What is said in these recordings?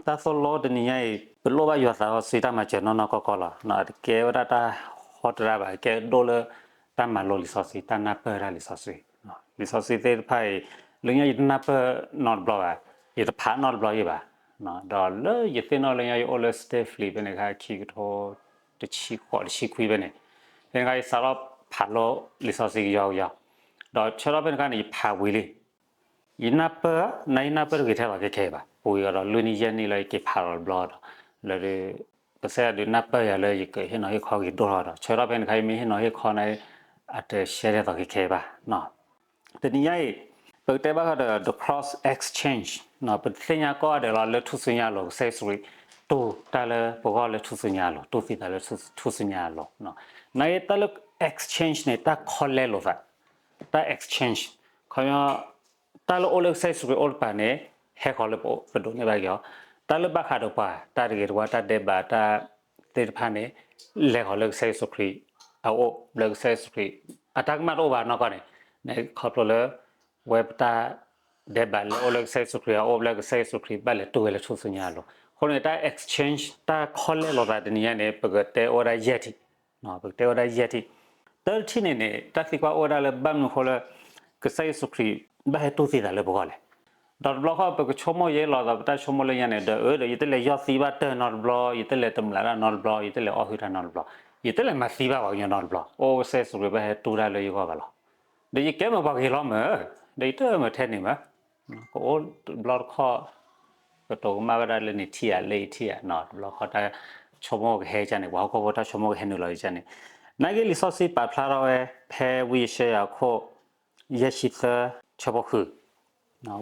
တၢ်သိၣ်လိတနံၤညါအံၤ ပလိၣ်ဘၣ်ယွၤသးစီဆှံတၢ်မၤစၢၤနီၢ်နီၢ်ကီၢ်ကီၢ်လီၤ. တကဲဝဲဒၣ်တၢ်ဟီတရၣ်ဘၣ်, ကဲဒိၣ်လၢတၢ်မၤလိလံာ်စီဆှံ, တၢ်နၢ်ပၢၢ်ဝဲဒၣ်လံာ်စီဆှံ. လံာ်စီဆှံသ့ၣ်တဖၣ်အံၤ လၢညါယတနၢ်ပၢၢ်နီတဘျီဘၣ်, ယတဖးနီတဘျီယံၤဘၣ်. ဒီးလၢယသ့ၣ်နီၣ်လၢညါယအိၣ်လၢ State Free ဖဲန့ၣ်ခါ ခံကထိတဆံဃိး တဆံခွံဖဲန့ၣ်, ဖဲန့ၣ်ခါ ယစးထီၣ်ဖးလိလံာ်စီဆှံကယီကယီ, ဒီးဆၢထီၣ်ဖဲန့ၣ်ခါန့ၣ် ယဖးဝံၤလံ ယနၢ်ပၢၢ်, နယနၢ်ပၢၢ်တဂ့ၤထဲလီၤခဲခဲအံၤဘၣ်. ပူၤအံၤဒီးလွံၢ်နံၣ်ယဲၢ်နံၣ်လၢယက့ၤဖးလီၤတဘျီဒီး, လၢ ကစၢ်ယွၤဒုးနၢ်ပၢၢ်ယၤလၢယကဟ့ၣ်နီၤဟ့ၣ်ခီဂ့ၤဒိၣ်ထီၣ်ဒီး ဆၢထီၣ်ဖဲန့ၣ်ခါ ယမ့ၢ်ဟ့ၣ်နီၤဟ့ၣ်ခီန့ၣ် အတရှဲထဲသိးခဲခဲအံၤဘၣ်. တနံၤညါအံၤ ပကတဲဘၣ်ဃးဒီး the cross exchange, ပသ့ၣ်ညါကိးဂၤဒဲးလီၤ လၢထူၣ်စုညါအလိၤ ကစၢ်ယ့ၣ်ၡူးခရံာ်တူၢ်တၢ်လၢပဂီၢ်လၢထူၣ်စုညါအလိၤ, တူၢ်သံသးလၢထူၣ်စုညါအလိၤ. နာ်က့တၢ်လၢ exchange န့ၣ် တၢ်ခီလဲလိာ်သး, တၢ် exchange ခီ တၢ်လၢအိၣ်လၢကစၢ်ယ့ၣ်ၡူးခရံာ်အအိၣ်တပၤန့ၣ် ဟဲဃီၤလၢပဒိးန့ၢ်ဘၣ်က့ၤအီၤ, တၢ်လၢဘၣ်ဃးဒီးပှၤ တၢ်တဂ့ၤတဝါ တၢ်ဒဲးဘး တၢ်သ့ၣ်တဖၣ်န့ၣ် လဲၤဃီၤလၢကစၢ်ယ့ၣ်ၡူးခရံာ်အအိၣ်, လၢကစၢ်ယ့ၣ်ၡူးခရံာ် အတၢ်ကမၣ်တအိၣ်ဘၣ်နီၢ်ကီၢ်န့ၣ်, နခီဖျိလၢ ဝဲပတၢ်ဒဲးဘးလဲၤအိၣ်လၢကစၢ်ယ့ၣ်ၡူးခရံာ်အအိၣ် လၢကစၢ်ယ့ၣ်ၡူးခရံာ်ဘၣ်လဲၤတူၢ်ဝဲလၢထူၣ်စုညါအလိၤ. အဃိန့ၣ် တၢ် exchange တၢ်ခီလဲလိာ်သးတနံၤညါန့ၣ် ပကတဲအိၣ်ဝဲဒၣ်ယဲၢ်ထံၣ်, ပကတဲအိၣ်ဝဲဒၣ်ယဲၢ်ထံၣ်. တၢတထံၣ်န့ၣ်န့ၣ် တၢ်သံကွၢ်အိၣ်ဝဲဒၣ်လၢဘၣ်မနုၤအဃိလၢ ကစၢ်ယ့ၣ်ၡူးခရံာ်ဘၣ်ဟဲတူၢ်သံသးလၢပဂီၢ်လဲၣ်. ဒီးတဘျီဃီ ပကဆိကမိၣ်ယဲလီၤသးပတၢ်ဆိကမိၣ်လၢညါန့ၣ် ဒီးအၢ ဒီးယတလဲၤယီၢ်သံဘၣ်တၢၢ်နီတဘျီ, ယတလဲၤတမျးတၢ်နီတဘျီ, ယတလဲၤအီၣ်ဟုၣ်တၢ်နီတဘျီ, ယတလဲၤမၤသံဘၣ်ပှၤကညီနီတဘျီ, အိၣ်ကစၢ်ယ့ၣ်ၡူးခရံာ်ဘၣ်ဟဲတူၢ်တၢ်လၢယဂီၢ်ဘၣ်လီၤ. ဒီးယကဲမ့ၢ်ပှၤဂ့ၤလီၤမ့ၢ်, ဒီးယတမ့ၢ်ထဲန့ၣ်မ့ၢ်, ကအိၣ်တဘျီတခီၣ် ကတိၤကမၣ်ဝဲဒၣ်လၢနထံၣ်ဧါ လၢယထံၣ်ဧါ, တဘျီဃီတၢ်ဆိကမိၣ်ကဟဲကန့ၣ်, ပှၤဟီၣ်ခိၣ်ဖိတၢ်ဆိကမိၣ်ကဟဲနုာ်လီၤယကန့ၣ်. နာ်က့လံာ်စီဆှံပာ်ဖျါထီၣ်ဝဲ ဖဲဝံယၡါယၤခိၣ် ယဲၢ်ဆံသၢ ဆၢဖိဃု,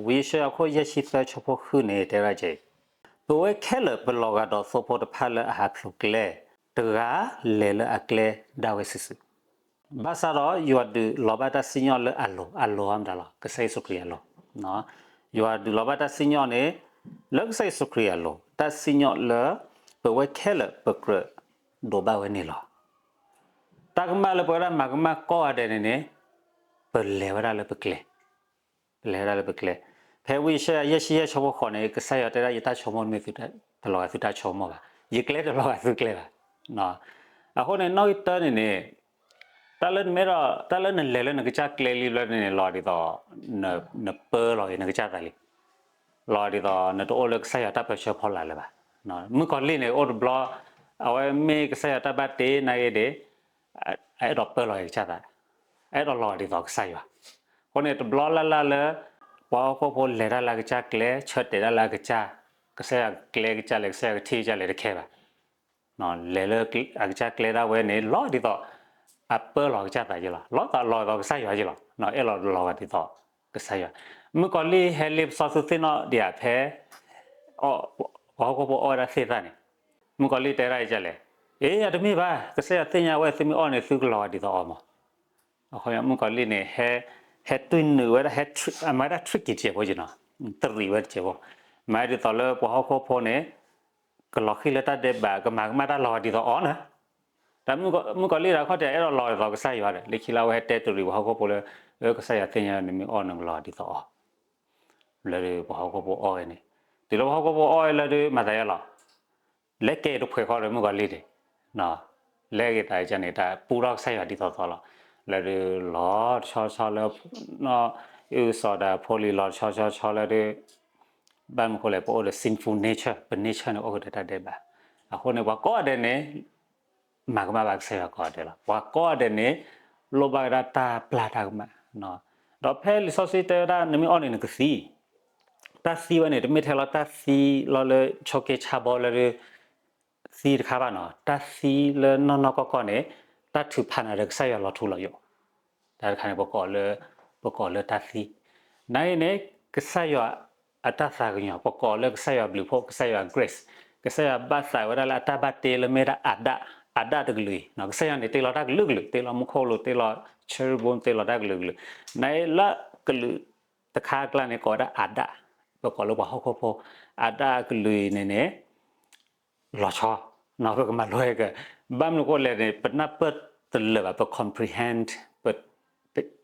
ဝံယၡါယၤခိၣ် ယဲၢ်ဆံသၢ ဆၢဖိဃုန့ၣ် တဲဝဲဒၣ်ကဲအံၤ, ပဝဲခဲလၢာ်ပလီၤဂာ်ဒီးသိဖိတဖၣ်လၢအဟးဖျိးကျဲ, တဂၤလဲၤလၢအကျဲဒၣ်ဝဲစုာ်စုာ် ဘၣ်ဆၣ်ဒီးယွၤဒုးလီၤဘၣ်တၢ်စံၣ်ညီၣ်လၢအလိၤ, အလိၤအါမတၤလီၤ, ကစၢ်ယ့ၣ်ၡူးခရံာ်အလိၤ. ယွၤဒုးလီၤဘၣ်တၢ်စံၣ်ညီၣ်န့ၣ် လၢကစၢ်ယ့ၣ်ၡူးခရံာ်အလိၤ, တၢ်စံၣ်ညီၣ်လၢ ပဝဲခဲလၢာ်ပကြၢးဒိးဘၣ်ဝဲန့ၣ်လီၤ. တၢ်ကမၣ်လၢပဝဲဒၣ်မၤကမၣ်ကိးဂၤဒဲးန့ၣ်န့ၣ် ပလဲၤဝဲဒၣ်လၢပကျဲ ပလဲၤဝဲဒၣ်လၢပကျဲ. ဖဲဝံယၡါယၤ ယဲၢ်ဆံယဲၢ် ဆၢဖိဃိးန့ၣ် ကစၢ်ယွၤတဲဒၣ် ယတၢ်ဆိကမိၣ်မ့ၢ်တလီၤဂာ်သုတၢ်ဆိကမိၣ်ဘၣ်, ယကျဲတလီၤဂာ်သုကျဲဘၣ်. အဃိန့ၣ် နီၣ်ဂံၢ်တၢန့ၣ်န့ၣ် တၢ်လၢနမ့ၢ်ဒီး တၢ်လၢနလဲၤလၢနကစၢ်ကျဲလံဘျီန့ၣ်န့ၣ် လီၤဒ်သိး နပၢလီၤက့ၤနကစၢ်သးလံ, လီၤဒ်သိး နတအိၣ်လၢကစၢ်ယွၤတၢ်ပၢဆှၢဖီလာ်လၢၤဘၣ်. မုၣ်ကီၤလံၢ်န့ၣ် အိၣ်တဘျီ အဝဲမ့ၢ်ကစၢ်ယွၤတၢ်ဘၣ်တ့နာ်ဂ့ၤဒၣ် အအဲၣ်ဒိးပၢလီၤက့ၤကစၢ်သး, အအဲၣ်ဒိးလီၤဒ်သိးကစၢ်ယွၤ. အဃိန့ၣ် တဘျီလၢ်လၢ်လၢ ပှၤဟီၣ်ခိၣ်ဖိလဲၤတၢ်လၢအကစၢ်ကျဲ ဆၢတဲာ်တၢ်လၢအကစၢ်, ကစၢ်ယွၤကျဲကစၢ်လဲၣ် ကစၢ်ယွၤကထံၣ်ကစၢ်လဲၣ်တခဲဘၣ်. လဲၤလၢအကစၢ်ကျဲဒၣ်ဝဲန့ၣ် လီၤဒ်သိး အပၢလီၤကစၢ်သးယ့လီၤ. လီၤသးလီၤဒ်သိးကစၢ်ယွၤယ့လီၤ. အဲၣ်လီၤလီၤဂာ်ဒ်သိးကစၢ်ယွၤ. မုၣ်ကီၤလံၢ်ဟဲလ့ပစီသုသ့ၣ်နီၣ်ဒံးဧါ ဖဲ ပှၤဟီၣ်ခိၣ်ဖိအီၣ်ဝဲဒၣ်သ့ၣ်သၣ်န့ၣ်, မုၣ်ကီၤလံၢ်တဲဒၣ်အံၤဒ်လဲၣ်, အ့ အတမ့ၢ်ဘၣ်, ကစၢ်ယွၤသ့ၣ်ညါဝဲ သုမ့ၢ်အီၣ်န့ၣ် သုကလီၤဂာ်ဒ်သိးအီၤမး. အဃိမုၣ်ကီၤလံၢ်န့ၣ် ဟဲ ဟဲတွံၢ်နုာ်ဝဲဒၣ် ဟဲ အမၤဝဲဒၣ် trick တစဲးဖိက့နီၤ, တရံးဝဲတစဲးဖိ, မၤဒ်သိးလၢပှၤဟီၣ်ခိၣ်ဖိန့ၣ် ကလီၤဃံၤလၢတၢ်ဒဲးဘး ကမၤကမၣ်တၢ်လီၤဂာ်ဒ်သိးအီၤန့ၣ်. တၢ်မုၣ်ကီၤလံၢ်တၢ်ခီၣ်ထံး အဲၣ်ဒိးလီၤဂာ်ဒ်သိးကစၢ်ယွၤဒီး လၢခံလၢအဝဲဟဲတဲတရံးပှၤဟီၣ်ခိၣ်ဖိလၢ အၢ ကစၢ်ယွၤသ့ၣ်ညါ နမ့ၢ်အီၣ်နကလီၤဂာ်ဒ်သိးအီၤ လၢပှၤဟီၣ်ခိၣ်ဖိအီၣ်ဝဲန့ၣ်, တုၤလၢပှၤဟီၣ်ခိၣ်ဖိအီၣ်ဝဲလၢဒုး မၤသးယဲလီၤ. လဲၤကဲတဖှဲးဃီဒီးမုၣ်ကီၤလံၢ်န့ၣ်, လဲၤက့ၤသးကန့ၣ် တၢ်ပူထီၣ်ကစၢ်ယွၤဒ်သိးသိးလီၤ. လၢဒုးလီၤတဆီဆီလၢ အုၣ်စီၤဒၣ်ဖိလံၤ လီၤတဆီဆီဆီလၢဒုး ဘၣ်မနုၤဃိလဲၣ် ပအိၣ်ဒီး sinful nature, ပ nature န့ၣ် အိၣ်ဃုာ်ဒီးတၢ်ဒဲးဘး. အဃိန့ၣ် ပှၤကိးဂၤဒဲးန့ၣ် မၤကမၣ်ဘၣ်ကစၢ်ယွၤကိးဂၤဒဲးလီၤ. ပှၤကိးဂၤဒဲးန့ၣ် လိၣ်ဘၣ်ဝဲဒၣ်တၢ်ပျၢ်တၢ်ကမၣ်. ဒီးဖဲလံာ်စီဆှံတဲဝဲဒၣ် နမ့ၢ်အီၣ်န့ၣ် နကသံ, တၢ်သံဝဲန့ၣ် တမ့ၢ်ထဲလီၤတၢ်သံလီၤလၢဆိးက့ဆါဘီလၢဒုး သံတခါဘၣ်နီၤ, တၢ်သံလၢနီၢ်နီၢ်ကီၢ်ကီၢ်န့ၣ် တၢ်ထုးဖးနၤဒီးကစၢ်ယွၤလီၤထူလီၤယိာ်. တၢ်တခါန့ၣ် ပကိးလၢ ပကိးလၢတၢ်သံ. နာ်က့န့ၣ် ကစၢ်ယွၤအတၢ်သးကညီၤ ပကိးလၢကစၢ်ယွၤဘျုးဖှိၣ် ကစၢ်ယွၤ grace, ကစၢ်ယွၤဘၣ်သးဝဲဒၣ်လၢအတၢ်ဘၣ်တ့လၢမ့ၢ်ဒၣ်အၤဒၣ်, အၤဒၣ်တကလုာ်အံၤ, ကစၢ်ယွၤန့ၣ် တ့လီၤတၢ်ကလုာ်ကလုာ်, တ့လီၤမူခိၣ်လိၤ, တ့လီၤ cherubim, တ့လီၤတၢ်ကလုာ်ကလုာ်. နာ်က့လၢကလုာ်တခါအကျါန့ၣ် ကိးဝဲဒၣ်အၤဒၣ်, ပကိးလၢပှၤဟီၣ်ခိၣ်ဖိ, အၤဒၣ်အကလုာ်အံၤန့ၣ်န့ၣ် လီၤဆီ, ပကမၤလိဟဲက, ဘၣ်မနုၤဃိလဲၣ်န့ၣ် ပနၢ်ပၢၢ်တလၢာ်ဘၣ်, ပ comprehend,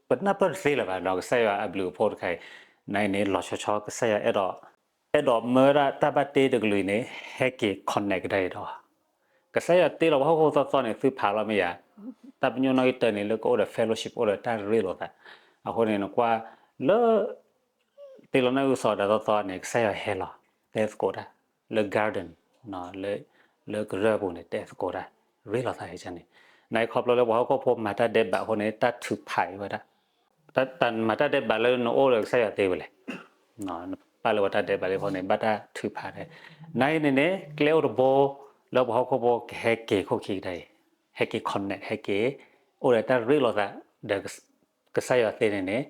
ပနၢ်ပၢၢ်တသ့လၢၤဘၣ်ဒီး ကစၢ်ယွၤအဘျုးအဖှိၣ်တခါအံၤ, နာ်က့န့ၣ် လီၤဆီဆီ ကစၢ်ယွၤအဲၣ်ဒိး အဲၣ်ဒိးမၢဝဲဒၣ်တၢ်ဘၣ်တ့တကလုာ်အံၤန့ၣ် ဟဲက့ၤ connect ကဒါအံၤဒီး ကစၢ်ယွၤတ့လီၤပှၤဟီၣ်ခိၣ်ဖိသီသီန့ၣ် သုဖးလီၤမ့ၢ်ယၤ, တၢ်ပညိၣ်နီၣ်ဂံၢ်တၢန့ၣ် လၢကအိၣ်ဒီး fellowship အိၣ်ဒီးတၢ်ရ့လိာ်သး, အဃိန့ၣ် နကွၢ်လၢ တ့လီၤနီၣ်ဂံၢ်စီၤဒၤသီသီန့ၣ် ကစၢ်ယွၤဟဲလီၤ တဲသကိးတၢ် လၢ garden လၢ လၢကရၢၢ်ပူၤန့ၣ် တဲသကိးတၢ် ရ့လိာ်သးန့ၣ်, နခီဖျိလၢပှၤဟီၣ်ခိၣ်ဖိမၤတၢ်ဒဲးဘးအဃိန့ၣ် တၢ်ထုးဖးအံၤဝဲဒၣ် တၢ်မၤတၢ်ဒဲးဘးလၢနအိၣ်ဒီးကစၢ်ယွၤသ့ဝဲလဲၣ်, နပာ်လၢပှၤတၢ်ဒဲးဘးလံအဃိန့ၣ် ဘၣ်တၢ်ထုးဖးဒဲး, နအံၤန့ၣ်န့ၣ် ကျဲအိၣ်တဘိ လၢပှၤဟီၣ်ခိၣ်ဖိကဟဲက့ၤခိၣ်ခံကဒါအံၤ, ဟဲက့ၤ connect ဟဲက့ၤ အိၣ်ဒီးတၢ်ရ့လိာ်သး ဒီး ကစၢ်ယွၤသ့န့ၣ်န့ၣ်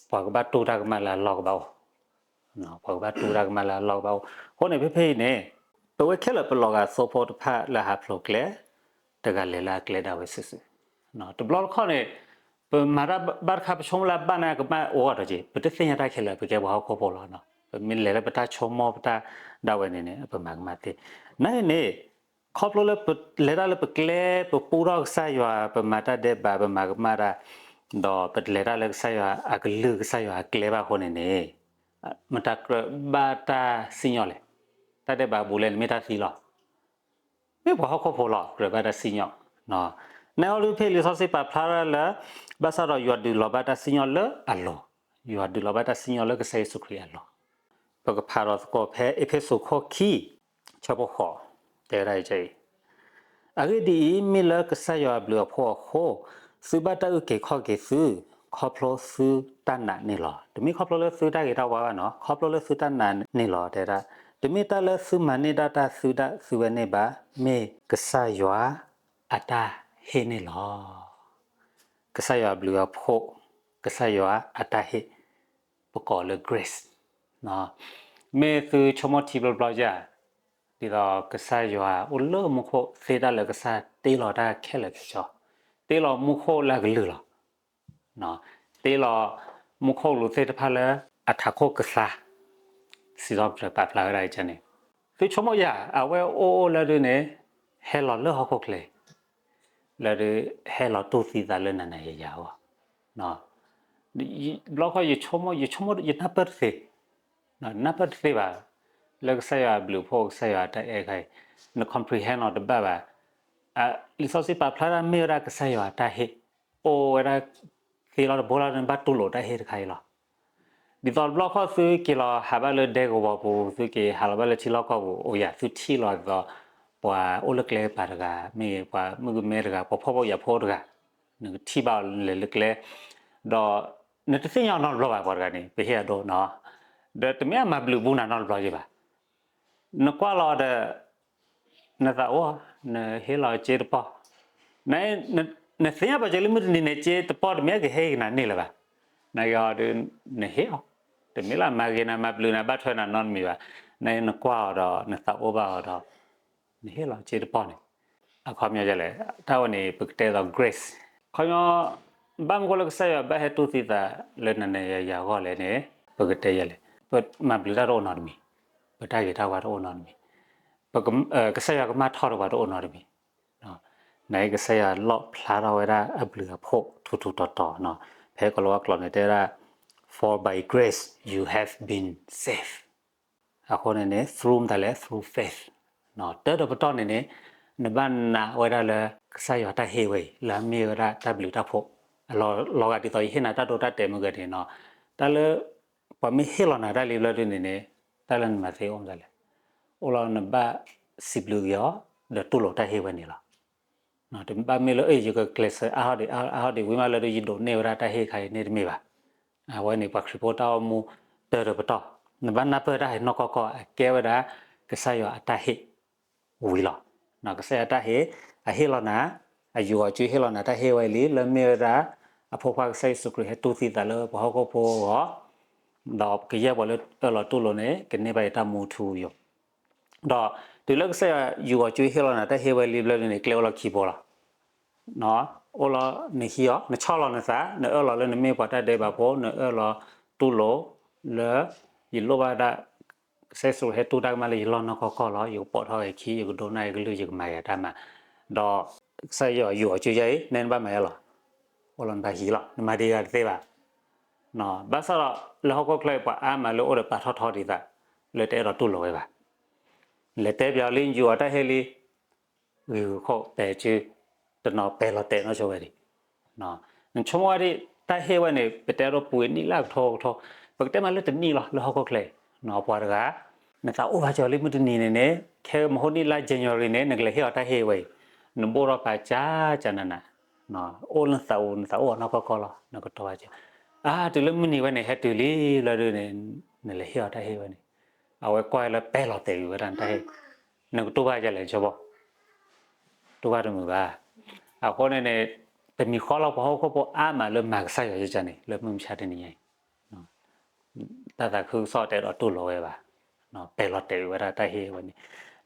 ပှၤကဘၣ်တူၢ်တၢ်ကမၣ်လၢအလီၢ်ကဘၣ်အိၣ် ပှၤကဘၣ်တူၢ်တၢ်ကမၣ်လၢအလီၢ်ကဘၣ်အိၣ်, အဃိန့ၣ် ဖဲဖဲအံၤန့ၣ် ပဝဲခဲလၢာ်ပလီၤဂာ်သိဖိတဖၣ်လၢဟးဖျိးကျဲ တဂၤလဲၤလၢအကျဲဒၣ်ဝဲစုာ်စုာ်, တဘျီတခီၣ်န့ၣ် ပမၤတၢ်ဘၣ်တခါ ပဆိကမိၣ်လၢအဘၣ်န့ၣ် ကမၣ်အိၣ်ဂီၢ်ဒီးက့ၤ ပတသ့ၣ်ညါတၢ်ခဲလၢာ် ပကဲပှၤဟီၣ်ခိၣ်ဖိလီၤ, ပမ့ၢ်လဲၤလၢပတၢ်ဆိကမိၣ်ပတၢ်ဒၣ်ဝဲန့ၣ်န့ၣ် ပမၤကမၣ်သ့, နအံၤန့ၣ် ခီဖျိလၢပလဲၤတၢ်လၢပကျဲ ပပူထီၣ်ကစၢ်ယွၤ ပမၤတၢ်ဒဲးဘး ပမၤကမၣ်တၢ်, ဒီးပလဲၤတၢ်လၢကစၢ်ယွၤအကလုၢ် ကစၢ်ယွၤအကျဲဘၣ်အဃိန့ၣ်န့ၣ်, မတၤကြၢးဘၣ်တၢ်စံၣ်ညီၣ်လဲၣ်, တၢ်ဒဲးဘးဘူးလဲၣ်န့ၣ် မ့ၢ်တၢ်သံလီၤ, မ့ၢ်ပှၤဟီၣ်ခိၣ်ဖိလီၤ ကြၢးဘၣ်တၢ်စံၣ်ညီၣ်, နအီၤဒုးဖဲလံာ်စီဆှံပာ်ဖျါထီၣ်လၢ ဘၣ်ဆၣ်ဒီးယွၤဒုးလီၤဘၣ်တၢ်စံၣ်ညီၣ်လၢအလိၤ, ယွၤဒုးလီၤဘၣ်တၢ်စံၣ်ညီၣ်လၢကစၢ်ယ့ၣ်ၡူးခရံာ်အလိၤ, ပကဖးဒီးသကိးဖဲအ့းဖ့းစူးခိၣ်ခံ ဆၢဖိဃိး, တဲဝဲဒၣ်အံၤ, အဂ့ၢ်ဒ်အံၤ, မ့ၢ်လၢကစၢ်ယွၤအဘျုးအဖှိၣ်အဃိ, သုဘၣ်တၢ်အုၣ်က့ၤခီၣ်က့ၤသု, ခီဖျိသုတၢ်နာ်န့ၣ်လီၤ. တမ့ၢ်ခီဖျိလၢသုတၢ်ဂ့ၤတၢ်ဝါဘၣ်နီၤ, ခီဖျိလၢသုတၢ်နာ်န့ၣ်လီၤ တဲဒၣ်, တမ့ၢ်တၢ်လၢသုမၤန့ၢ်ဒၣ်တၢ်သုဒၣ်သုဝဲန့ၣ်ဘၣ်, မ့ၢ်ကစၢ်ယွၤအတၢ်ဟ့ၣ်န့ၣ်လီၤ. ကစၢ်ယွၤအဘျုးအဖှိၣ်, ကစၢ်ယွၤအတၢ်ဟ့ၣ်, ပကိးလၢ grace မ့ၢ်သုဆိကမိၣ်ထံဘျီဘျီဧါ, ဒ်သိးကစၢ်ယွၤအိၣ်လၢမူခိၣ်သ့တၢ်လၢကစၢ်တ့လီၤတၢ်ခဲလၢာ်ခဲဆ့, တ့လီၤမူခိၣ်လၢအကလုၢ်လီၤ. တ့လီၤမူခိၣ်လူၤသ့ၣ်တဖၣ်လၢအထးခိၣ်ကသါ, စံးထီၣ်ပတြၢၤပာ်ဖျါဝဲဒၣ်အံၤန့ၣ်, သုဆိကမိၣ်ယၤ အဝဲအိၣ်အိၣ်လၢဒုန့ၣ် ဟဲလီၤလၢဟီၣ်ခိၣ်ချၢ လၢဒုးဟဲလီၤတူၢ်သံသးလၢနၤနၤယၤယၤအဂီၢ်, ဘျီခီယဆိကမိၣ် ယဆိကမိၣ် ယနၢ်ပၢၢ်တသ့, နၢ်ပၢၢ်တသ့ဘၣ်, လၢကစၢ်ယွၤအဘျုးအဖှိၣ် ကစၢ်ယွၤအတၢ်အဲၣ်ခါအံၤ, န comprehend အီၤတဘၣ်ဘၣ်. လံာ်စီဆှံပာ်ဖျါဒၣ်မ့ၢ်ဝဲဒၣ်ကစၢ်ယွၤအတၢ်ဟ့ၣ်, အိၣ်ဝဲဒၣ် သ့လီၤတဘိလီၤ နဘၣ်တူၢ်လိာ်တၢ်ဟ့ၣ်တခါအံၤလီၤ. ဒ်သိးတဘျီခီသုက့ၤလီၤဟးဘၣ်လၢဒဲကဝီၤပူၤ သုက့ၤဟးလီၤဘၣ်လၢထံလီၢ်ကီၢ်ပူၤ အိၣ်ယၤ သုထံၣ်လီၤဒ်သိးပှၤအိၣ်လၢကျဲပၤတဂၤ မ့ၢ်ပှၤမုၣ်ကမဲတဂၤ ပှၤဖှီၣ်ဖိယာ်ဖိတဂၤ, နကထံၣ်ဘၣ်အီၤလဲၤလၢကျဲ, ဒီးနတသ့ၣ်ညါအီၤနီတဘျီဘၣ် ပှၤတဂၤန့ၣ် ပဟ့ၣ်အဒိနီၤ, ဒီးတမ့ၢ်အမၤဘျုးဘူးနၤနီတဘျီယံၤဘၣ်. နကွၢ်လီၤဒီး နသးအိၣ်, နဟ့ၣ်လီၤစ့တပီၢ်, နသ့ၣ်ညါပာ်စၢၤလၢမုၢ်တနံၤန့ၣ် စ့တပီၢ်တမ့ၢ်ကဟဲက့ၤနၤန့ၢ်လၢၤဘၣ်. နက့ၤအီၤဒီး နဟ့ၣ်အီၤ, တမ့ၢ်လၢအမၤဂ့ၤနၤ မၤဘျုးနၤ ဘၣ်ထွဲနၤနီတမံၤဘၣ်. နနကွၢ်အီၤဒီး နသးအိၣ်ဘၣ်အီၤဒီး နဟ့ၣ်လီၤစ့တပီၢ်န့ၣ်, အခီပညီလဲၣ်, တၢ်ဝဲန့ၣ် ပကတဲသိး grace. ခီပညီ ဘၣ်မနုၤဃိလၢကစၢ်ယွၤဘၣ်ဟဲတူၢ်သံသးလၢနၤနၤယၤယၤအဂီၢ်လဲၣ်န့ၣ် ပကတဲယဲလဲၣ်, ပမၤဘျုးတၢ်တအိၣ်နီတမံၤ, ပတၢ်ဂ့ၤတၢ်ဝါတအိၣ်နီတမံၤ, ပက ကစၢ်ယွၤကမၢ်ထီၣ်တပှၤတအိၣ်နီတမံၤ. နက့ၤကစၢ်ယွၤလီၣ်ဖျါထီၣ်ဝဲဒၣ်အဘျုးအဖှိၣ်ထူထူတီတီနီၤ. ဖဲကိၤလၤဝါကျိာ်န့ၣ်တဲဝဲဒၣ် For by grace you have been saved. အဃိန့ၣ်န့ၣ် through မတၤလဲၣ် through faith. တၢ်တပတီၢ်န့ၣ်န့ၣ် နဘၣ်နာ်ဝဲဒၣ်လၢ ကစၢ်ယွၤတၢ်ဟ့ၣ်ဝဲအံၤ လၢအမ့ၢ်ဝဲဒၣ်တၢ်ဘျုးတၢ်ဖှိၣ်, လီၤဂာ်ဒ်သိးယဟ့ၣ်နၤတၢ်ဒိတၢ်တဲာ်မုၢ်ဂဲၤန့ၣ်နီၤ, တၢ်လၢ ပှၤမ့ၢ်ဟ့ၣ်လီၤနၤတၢ်လံဘျီဒုန့ၣ်န့ၣ် တၢ်လၢနမၤသ့အိၣ်မတၤလဲၣ်, အိၣ်လီၤနဘၣ်စံးဘျုးက့ၤအီၤ ဒီးတူၢ်လိာ်တၢ်ဟ့ၣ်ဝဲန့ၣ်လီၤ. တဘၣ်မ့ၢ်လၢ အ့ၣ် ယကကျဲးစၢးအါထီၣ်ဒံး အါထီၣ်ဒံး ဝံၤမးလၢဒုးယဒိးန့ၢ်ဝဲဒၣ်တၢ်ဟ့ၣ်ခါအံၤန့ၣ်တမ့ၢ်ဘၣ်. အဝဲန့ၣ် ပှၤခရံာ်ဖိတၢ်အိၣ်မူတၢ်တပတီၢ်, နဘၣ်နၢ်ပၢၢ်တၢ်ဟ့ၣ်နီၢ်ကီၢ်ကီၢ် အကဲဝဲဒၣ် ကစၢ်ယွၤအတၢ်ဟ့ၣ်ဝံၤလီၤ. ကစၢ်ယွၤတၢ်ဟ့ၣ် အဟ့ၣ်လီၤနၤ, အယူၤအီၤစုဟ့ၣ်လီၤနၤတၢ်ဟ့ၣ်ဝဲလံ လၢမ့ၢ်ဝဲဒၣ် အဖိခွါကစၢ်ယ့ၣ်ၡူးခရံာ်ဟဲတူၢ်သံသးလၢပှၤဟီၣ်ခိၣ်ဖိအဂီၢ်, ဒီးကယဲၢ်ပှၤလၢအၢၣ်လီၤတူၢ်လိာ်န့ၣ် ကန့ၢ်ဘၣ်ယတၢ်မူထူယိာ် ဒီးတုၤလၢကစၢ်ယွၤယူၤအီၤစုဟ့ၣ်လီၤနၤတၢ်ဟ့ၣ်ဝဲလံဘျီဒုန့ၣ် ကျဲအိၣ်လီၤခံဘိလီၤ. အိၣ်လီၤနဟံးအီၤ နဆီၣ်လီၤနသး နအၢၣ်လီၤလၢနမ့ၢ်ပှၤတၢ်ဒဲးဘးဖိ နအၢၣ်လီၤတူၢ်လိာ်လၢ ယလိၣ်ဘၣ်ဒၣ် ကစၢ်ယ့ၣ်ၡူးဟဲတူၢ်တၢ်ကမၣ်လၢယလီၢ်နီၢ်ကီၢ်ကီၢ်လီၤ. ယကပိာ်ထီၣ်က့ၤခံ ယကဒိကနၣ်ယကလုၢ် ယကမၤယၤတၢ်မၤ, ဒီးကစၢ်ယွၤယူၤအီၤစုယဲအံၤ နဲနဘၣ်မၤယဲလီၤ. အိၣ်လီၤနဘၣ်ဟံးလီၤ နမၤဒံးဂၤတသ့ဘၣ်. ဘၣ်ဆၣ်ဒီးလၢဟီၣ်ခိၣ်ချၢအံၤ ပှၤအါမးလၢအိၣ်ဒီးပာ်ထီၣ်ထီဒံးသး, လၢတအဲၣ်ဒိးတူၢ်လိာ်ဝဲဘၣ်. လဲၤတဲပၠးအီၤလံ ယူးအီၤတၢ်ဟ့ၣ်လံ, ဂံၢ်ဂုၤခိၣ် ပဲာ်စု, တနီၤပဲာ်လီၤတဲာ်နီၢ်ဆိဝဲဒံး. နဆိကမိၣ်ဝဲဒၣ် တၢ်ဟ့ၣ်ဝဲန့ၣ် ပတဲဒိးပှ့ၤနံၣ်လၢကထိကထိ, ပကတဲမးလၢတနံၣ်လီၤ လၢဟီၣ်ခိၣ်ချၢအံၤ, ပှၤတဂၤ နသးအိၣ်ဘၣ်စၢၤလံ မုၢ်တနံၤန့ၣ်န့ၣ် ခဲမဟိနံၣ်လါ January န့ၣ် နကလဲၤဟ့ၣ်အီၤတၢ်ဟ့ၣ်ဝဲအံၤ, နဘိၣ်ထီၣ်ပာ်ကၢကၢနးနး, အိၣ်လၢနသးအိၣ် နသးအိၣ်အနီၢ်ကီၢ်ကီၢ်လီၤ နကတိၤဘၣ်စၢၤ. အါ တုၤလၢမုၢ်နံၤဝဲန့ၣ် ဟဲတုၤလံလီၤဒုန့ၣ် နလဲၤဟ့ၣ်အီၤတၢ်ဟ့ၣ်ဝဲန့ၣ်, အဝဲကွၢ်လၢပဲာ်လီၤတဲာ်ကွံာ်ဝဲဒၣ်နတၢ်ဟ့ၣ်, နကတူၢ်ဘၣ်ဒ်လဲၣ် ကၠီဘီ တူၢ်ဘၣ်တမုာ်ဘၣ်. အဃိန့ၣ်န့ၣ် တမံၤဃီလီၤပှၤဟီၣ်ခိၣ်ဖိအါမးလၢမၤကစၢ်ယွၤယကန့ၣ် လၢမုၢ်မဆါတနံၤညါအံၤ, တၢ်သးခုကစီၣ်တအဲၣ်ဒိးတူၢ်လိာ်ဝဲဘၣ်, ပဲာ်လီၤတဲာ်ကွံာ်ဝဲဒၣ်တၢ်ဟ့ၣ်ဝဲန့ၣ်.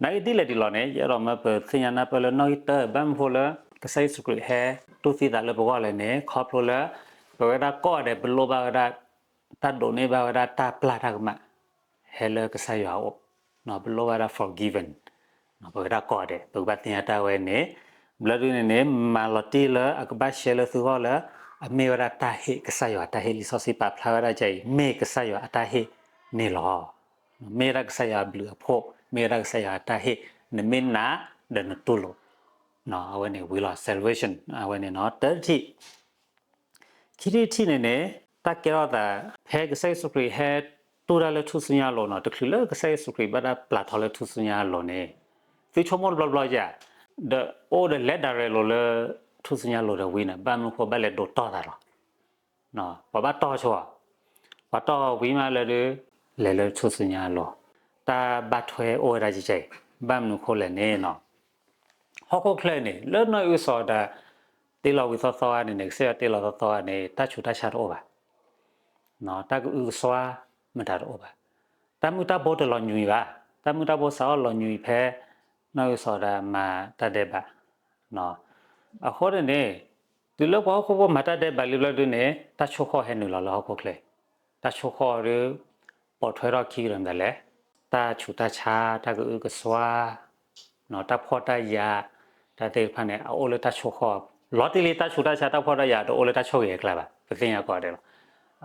နာ်က့ဒ်လဲၣ်ဒ်လဲၣ်န့ၣ် ယအဲၣ်ဒိးမၢပသ့ၣ်ညါနၢ်ပၢၢ်လၢနီၣ်ဂံၢ်တၢ ဘၣ်မနုၤဃိလၢ ကစၢ်ယ့ၣ်ၡူးခရံာ်ဟဲတူၢ်သံသးလၢပဂီၢ်လဲၣ်န့ၣ် ခီဖျိလၢ ပဝဲဒၣ်ကိးဂၤဒဲး ပလိၣ်ဘၣ်ဝဲဒၣ် တၢ်ဒိးန့ၢ်ဘၣ်ဝဲဒၣ်တၢ်ပျၢ်တၢ်ကမၣ် ဟဲလၢကစၢ်ယွၤအအိၣ်, ပလိၣ်ဘၣ်ဝဲဒၣ် forgiven, ပဝဲဒၣ်ကိးဂၤဒဲး ပကဘၣ်သ့ၣ်ညါတၢ်ဝဲန့ၣ်, ဘျီဒုန့ၣ်န့ၣ် မၤလီၤတံၢ်လၢအကဘၣ်ရှဲလၢသုဂီၢ်လၢ အမ့ၢ်ဝဲဒၣ်တၢ်ဟ့ၣ် ကစၢ်ယွၤအတၢ်ဟ့ၣ် လံာ်စီဆှံပာ်ဖျါဝဲဒၣ်ကအံၤ မ့ၢ်ကစၢ်ယွၤအတၢ်ဟ့ၣ်န့ၣ်လီၤ. မ့ၢ်ဝဲဒၣ်ကစၢ်ယွၤအဘျုးအဖှိၣ် မ့ၢ်ဝဲဒၣ်ကစၢ်ယွၤအတၢ်ဟ့ၣ် နမ့ၢ်နာ်ဒီးနတူၢ်လိာ်, အဝဲန့ၣ်ဝံၤလီၤ salvation အဝဲန့ၣ်နီၤ တၢတထံၣ် ခံထံၣ်တထံၣ်န့ၣ်န့ၣ် တၢ်ကဲထီၣ်သး ဖဲကစၢ်ယ့ၣ်ၡူးခရံာ်ဟဲတူၢ်တၢ်လၢထူၣ်စုညါအလိၤနီၤ တချုးလၢကစၢ်ယ့ၣ်ၡူးခရံာ်ဘၣ်တၢ်ပျၢ်ထီလၢထူၣ်စုညါအလိၤန့ၣ် သုဆိကမိၣ်တဘျီဘျီဧါ, ဒီးအိၣ်ဒီးလဲၤဒၣ်ရဲၣ်လိၤလၢ ထူၣ်စုညါအလိၤဒီးဝံၤန့ၣ် ဘၣ်မနုၤဃိဘၣ်လဲၤဒိးတီၢ်သးလီၤ. ပှၤဘၣ်တီၢ်ဆိအီၤ, ပှၤတီၢ်ဝံၤမးလၢဒုး လဲၤလၢထူၣ်စုညါအလိၤ, တၢ်ဘၣ်ထွဲအိၣ်ဝဲဒၣ်ကဲကဲအံၤ, ဘၣ်မနုၤဃိလဲၣ်န့ၣ်နီၤ ဟီၣ်ခိၣ်ချၢန့ၣ် လၢနီၢ်အုၣ်စီၤဒၣ် တ့လီၤဝံၤသီသီဂၤန့ၣ်န့ၣ် ကစၢ်ယွၤတ့လီၤသီသီဂၤန့ၣ် တၢ်ဆူးတၢ်ဆါတအိၣ်ဘၣ်, တၢ်ကအုကစွါမတၤတအိၣ်ဘၣ်, တၢ်မုၢ်တၢ်ဘိတလီၤညွံးဘၣ်, တၢ်မုၢ်တၢ်ဘိစးထီၣ်လီၤညွံးဖဲ နီၢ်အုၣ်စီၤဒၣ်မၤတၢ်ဒဲးဘး အဃိန့ၣ်န့ၣ် တုၤလၢပှၤဟီၣ်ခိၣ်ဖိမၤတၢ်ဒဲးဘးလံဘျီဒုန့ၣ် တၢ်ဆိၣ်ဃီၣ်ဟဲနုာ်လီၤလၢဟီၣ်ခိၣ်ချၢ, တၢ်ဆိၣ်ဃီၣ်ဒီး ပိာ်ထွဲထီၣ်ခံကတၢၢ်မတၤလဲၣ်, တၢ်ဆူးတၢ်ဆါ တၢ်ကအုကစွါ တၢ်ဖှီၣ်တၢ်ယာ် တၢ်သ့ၣ်တဖၣ်န့ၣ် အအိၣ်လၢတၢ်ဆိၣ်ဃီၣ်အပူၤ, လီၤတံၢ်လံတၢ်ဆူးတၢ်ဆါ တၢ်ဖှီၣ်တၢ်ယာ် တအိၣ်လၢတၢ်ဆိၣ်ဂ့ၤအကျါဘၣ်, ပသ့ၣ်ညါကိးဂၤဒဲးလီၤ,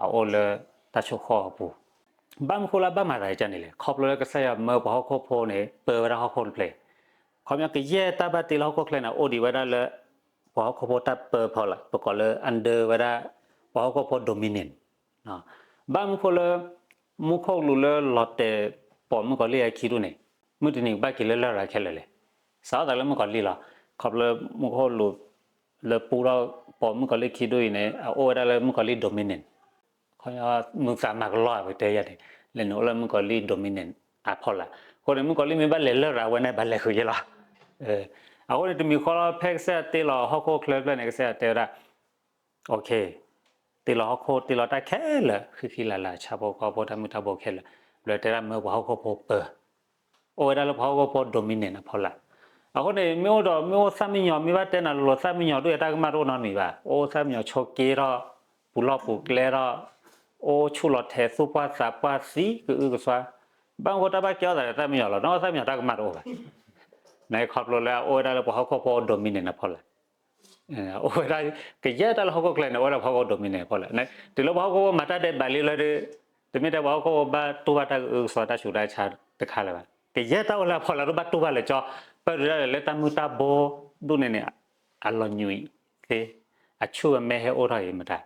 အအိၣ်လၢတၢ်ဆိၣ်ဃီၣ်အပူၤ, ဘၣ်မနုၤဃိလၢဘၣ်မၤသးကန့ၣ်လဲၣ်, ခီဖျိလၢကစၢ်ယွၤမၢပှၤဟီၣ်ခိၣ်ဖိန့ၣ် ပၢဝဲဒၣ်ဟီၣ်ခိၣ်တဖျၢၣ်, ခီပညီကယဲၢ်တၢ်ဘၣ်တ့လၢဟီၣ်ခိၣ်ချၢန့ၣ် အိၣ်ဒံးဝဲဒၣ်လၢ ပှၤဟီၣ်ခိၣ်ဖိတၢ်ပၢဖီလာ်, ပကိးလၢ under ဝဲဒၣ် ပှၤဟီၣ်ခိၣ်ဖိ dominion, ဘၣ်မနုၤဃိလၢ မူခိၣ်ကလူးလၢလီၤတဲာ်ပိာ်မုၣ်ကီၤလံၢ်အခံဒူၣ်န့ၣ် မုၢ်တနံၤကဘၣ်က့ၤလၢလရာ်ခဲလၢာ်လဲၣ်, စးထီၣ်သးလၢမုၣ်ကီၤလံၢ်လီၤ, ခီဖျိလၢမူခိၣ်ကလူး လၢပူထီၣ်ပိာ်မုၣ်ကီၤလံၢ်ခံဒူၣ်အံၤန့ၣ် အအိၣ်ဝဲဒၣ်လၢမုၣ်ကီၤလံၢ် dominion, ခီပညီမုာ်သးမၤကလီၢ်ပတဲယၤန့ၣ်, လဲၤနုာ်အိၣ်လၢမုၣ်ကီၤလံၢ် dominion အဖီလာ်, အဃိန့ၣ် မုၣ်ကီၤလံၢ်မ့ၢ်ဘၣ်လဲၤလရာ်ဝဲန့ၣ် ဘၣ်လဲၤဃုာ်ယဲလီၤ, အဃိန့ၣ် တမံၤဃီလီၤ ဖဲကစၢ်ယွၤတ့လီၤဟီၣ်ခိၣ်ချၢဖျၢၣ်န့ၣ် ကစၢ်ယွၤတဲဝဲဒၣ် တ့လီၤဟီၣ်ခိၣ် တ့လီၤတၢ်ခဲလၢာ် ဃံဃံလၤလၤ ဆၣ်ဖိကီၢ်ဖိ တၢ်မုၢ်တၢ်ဘိခဲလၢာ်, ဘျီတဲဒၣ်မၢပှၤဟီၣ်ခိၣ်ဖိပၢ, အိၣ်ဝဲဒၣ်လၢပှၤဟီၣ်ခိၣ်ဖိ dominion အဖီလာ်, အဃိန့ၣ် မ့ၢ်အိၣ်ဒီး မ့ၢ်အိၣ်သၣ်မံယီၤ မ့ၢ်ဘၣ်တဲနၤလိၤ သၣ်မံယီၤဒိၣ်ယဲ တၢ်ကမၣ်တအိၣ်နီတမံၤဘၣ်, အိၣ်သၣ်မံယီၤဆိးက့ထီၣ်, ပူၤလီၢ်ပူၤကျဲထီၣ်, အိၣ်ဆူၣ်လီၤထဲး သူၣ်ပှၢ်သးပှၢ်သံ ကအုကစွါ, ဘၣ်မနုၤဃိတၢ်ဘၣ်ကဲထီၣ်သးဒီးသၣ်မံယီၤလီၤ, နသၣ်မံယီၤတၢ်ကမၣ်တအိၣ်ဘၣ်, နခီဖျိလၢအအိၣ်ဝဲဒၣ်လၢပှၤဟီၣ်ခိၣ်ဖိ dominion အဖီလာ် အိၣ်ဝဲဒၣ် ကယဲၢ်တၢ်လၢဟီၣ်ခိၣ်ချၢန့ၣ် အိၣ်ဝဲဒၣ်ပှၤဟီၣ်ခိၣ် dominion အဖီလာ်, တုၤလၢပှၤဟီၣ်ခိၣ်ဖိမၤတၢ်ဒဲးဘးလံလၢဒုး, တမ့ၢ်တဲပှၤဟီၣ်ခိၣ်ဖိဘၣ်တူၢ်ဘၣ်တၢ်ကအုကစွါတၢ်ဆူးတၢ်ဆါတခါလၢၤဘၣ်, ကယဲၢ်တၢ်အိၣ်လၢအဖီလာ်ဒိၣ်ဘၣ်တူၢ်ဘၣ်လၢာ်ကၠီ, ပၢၢ်ဒုးဒၣ်လဲာ်လၢတၢ်မုၢ်တၢ်ဘိဒူၣ်န့ၣ်န့ၣ်, အလီၤညွံးသ့, အဆူၣ်အမဲဟဲအိၣ်ထီၣ်အံၤမတၤ,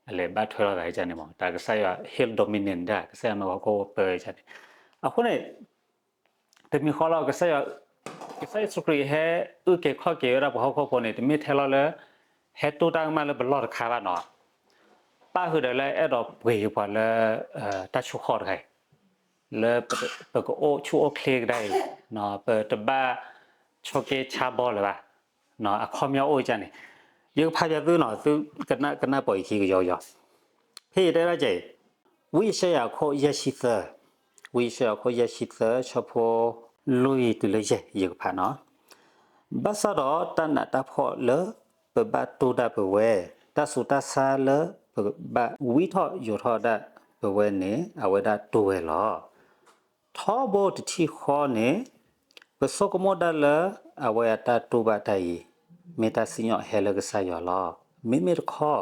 အလဲၤဘၣ်ထွဲထီၣ်သးကန့ၣ်မး, တၢ်ကစၢ်ယွၤ he'll dominion ဒၣ် ကစၢ်ယွၤမၢပှၤဟီၣ်ခိၣ်ဖိပၢဝဲန့ၣ်, အဃိန့ၣ် တမံၤဃီလီၤ ကစၢ်ယ့ၣ်ၡူးခရံာ်ဟဲအုၣ်က့ၤခီၣ်က့ၤဝဲဒၣ်ပှၤဟီၣ်ခိၣ်ဖိန့ၣ် တမ့ၢ်ထဲလီၤလၢ ဟဲတူၢ်တၢ်ကမၣ်လၢပလီၢ်တခါဘၣ်နီၤ, ပၣ်ဃုာ်ဒီးလၢအဲၣ်ဒိးပှ့ၤက့ၤပှၤလၢ တၢ်ဆိၣ်ဃီၣ်တခါအံၤ, လၢပကအိၣ်ဆူၣ်အိၣ်ချ့ကဒါအံၤ, ပတဘၣ်ဆိးက့ဆါဘီလၢၤဘၣ်, အခီပညီအိၣ်ကန့ၣ်, ယကဖးပၠးသုနီၤ, သုကနၣ်ပီၤအံၤခံကယီကယီ, ဖဲယတဲဒၣ်ကဲအံၤ, ဝံယၡါယၤခိၣ်ယဲၢ်ဆံသၢ, ဝံယၡါယၤခိၣ်ယဲၢ်ဆံသၢ ဆၢဖိလွံၢ်တုၤလၢယဲၢ် ယကဖးနီၤ, ဘၣ်ဆၣ်ဒီးတၢ်နးတၢ်ဖှီၣ်လၢပဘၣ်တူၢ်ဒၣ်ပဝဲ, တၢ်ဆူးတၢ်ဆါလၢပကဘၣ်ဝံထီၣ်ယိာ်ထီၣ်ဒၣ်ပဝဲန့ၣ် အဝဲဒၣ်တူၢ်ဝဲလီၤ. ထီဘိတထံၣ်ဃီန့ၣ်, ပဆိကမိၣ်ဒၣ်လၢအဝဲအတၢ်တူၢ်ဘၣ်တၢ်အံၤ, မ့ၢ်တၢ်စံၣ်ညီၣ်ဟဲလၢကစၢ်ယွၤလီၤ. မ့မ့ၢ်တခီ,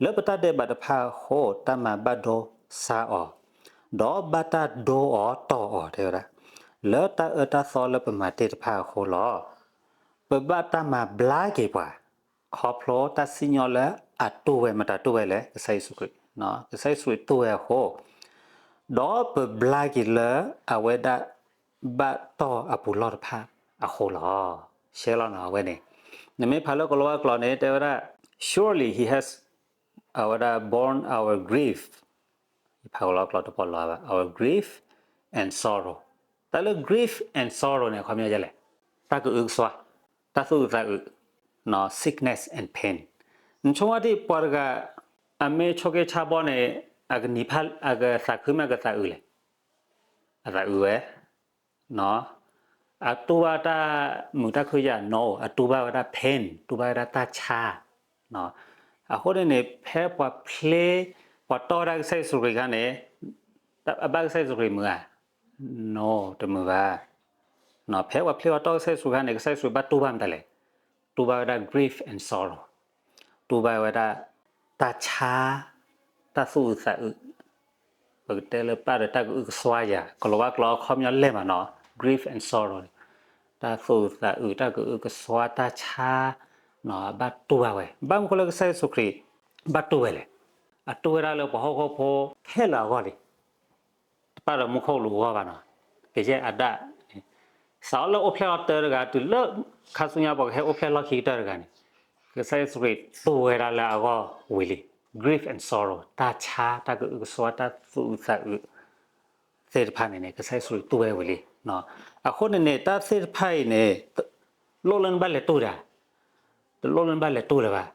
လၢပတၢ်ဒဲးဘးတဖၣ်အဃိ တၢ်မၤဘၣ်ဒိဆါအီၤ, ဒီးဘၣ်တၢ်ဒိအီၤတီၢ်အီၤ တဲဝဲဒၣ်, လၢတၢ်အၢတၢ်သီလၢပမၤတ့ၢ်တဖၣ်အဃိလီၤ. ပဘၣ်တၢ်မၤဘျါက့ၤပှၤ ခီဖျိတၢ်စံၣ်ညီၣ်လၢအတူၢ်ဝဲ မတၤတူၢ်ဝဲလဲၣ်, ကစၢ်ယ့ၣ်ၡူးခရံာ်, ကစၢ်ယ့ၣ်ၡူးခရံာ်တူၢ်ဝဲအဃိ, ဒီးပဘျါက့ၤလၢအဝဲဒၣ် ဘၣ်တီၢ်အပူၤလီၢ်တဖၣ်အဃိလီၤ. ရှဲလီၤနီၤ အဝဲန့ၣ်, နမ့ၢ်ဖးလၢကလီၤဝါကျိာ်န့ၣ် တဲဝဲဒၣ်, surely he has အဝဲဒၣ် borne our grief, ယဖးကလီၤဝါကျိာ်တပီၢ်လီၤဘၣ်, our grief and sorrow. တၢ်လၢ grief and sorrow န့ၣ် အခီပညီဒ်လဲၣ်, တၢ်ကအုကစွါ, တၢ်သူၣ်အုးသးအုး, sickness and pain. နဆိကမိၣ်ဒံးပှၤတဂၤ အမ့ၢ်ဆိးက့ဆါဘီန့ၣ် အကနံၤဖး အကသးခုမ့ၢ်အကသးအုးလဲၣ်, အသးအုးဝဲ အတူၢ်ဘၣ်တၢ်မုာ်တၢ်ခုၣ်ယၢ်နီၤ, အတူၢ်ဘၣ်ဝဲဒၣ် pain, တူၢ်ဘၣ်ဝဲဒၣ်တၢ်ဆါ. အဃိန့ၣ်န့ၣ် ဖဲပှၤဖျ့ ပှၤတီၢ်ဝဲဒၣ်ကစၢ်ယ့ၣ်ၡူးခရံာ်အခါန့ၣ် အဘၣ်ကစၢ်ယ့ၣ်ၡူးခရံာ်မုာ်ဧါ, no, တမုာ်ဘၣ်. ဖဲပှၤဖျ့ပှၤတီၢ်ကစၢ်ယ့ၣ်ၡူးခရံာ်အခါန့ၣ် ကစၢ်ယ့ၣ်ၡူးခရံာ်ဘၣ်တူၢ်ဘၣ်မတၤလဲၣ်, တူၢ်ဘၣ်ဝဲဒၣ် grief and sorrow, တူၢ်ဘၣ်ဝဲဒၣ် တၢ်ဆါ, တၢ်သူၣ်အုးသးအုး ပကတဲလၢပၣ်ဒီးတၢ်ကအုကစွါယၤ, ကလီၤဝါကျိာ်အခီပညီလဲၢ်မးနီၤ, grief and sorrow, တၢ်သူၣ်အုးသးအုး တၢ်ကအုကစွါ တၢ်ဆါ, ဘၣ်တူၢ်ဘၣ်ဝဲ. ဘၣ်မနုၤဃိလၢကစၢ်ယ့ၣ်ၡူးခရံာ် ဘၣ်တူၢ်ဝဲလဲၣ်, အတူၢ်ဝဲဒၣ်လၢပှၤဟီၣ်ခိၣ်ဖိခဲလၢာ်အဂီၢ်လံ. တပၣ်ဒီးမူခိၣ်ကလူးအဂီၢ်ဘၣ်နီၤ, ကယဲၢ်အၤဒၣ်, စးထီၣ်လၢအိၣ်ဖျဲၣ်လီၤတၢတဂၤ တုၤလၢခါဆူညါပှၤကဟဲအိၣ်ဖျဲၣ်လီၢ်ခံကတၢၢ်တဂၤန့ၣ်, ကစၢ်ယ့ၣ်ၡူးခရံာ်တူၢ်ဝဲဒၣ်လၢအဂီၢ်ဝံၤလံ. grief and sorrow, တၢ်ဆါ, တၢ်ကအုကစွါ, တၢ်သူၣ်အုးသးအုး သ့ၣ်တဖၣ်န့ၣ်န့ၣ် ကစၢ်ယ့ၣ်ၡူးခရံာ်တူၢ်ဝဲဝံၤလံ. အဃိန့ၣ်န့ၣ် တၢ်သ့ၣ်တဖၣ်အံၤန့ၣ် လိၣ်လၢနဘၣ်လဲၤတူၢ်ဒၣ်, တလိၣ်လၢနဘၣ်လဲၤတူၢ်လၢၤဘၣ်.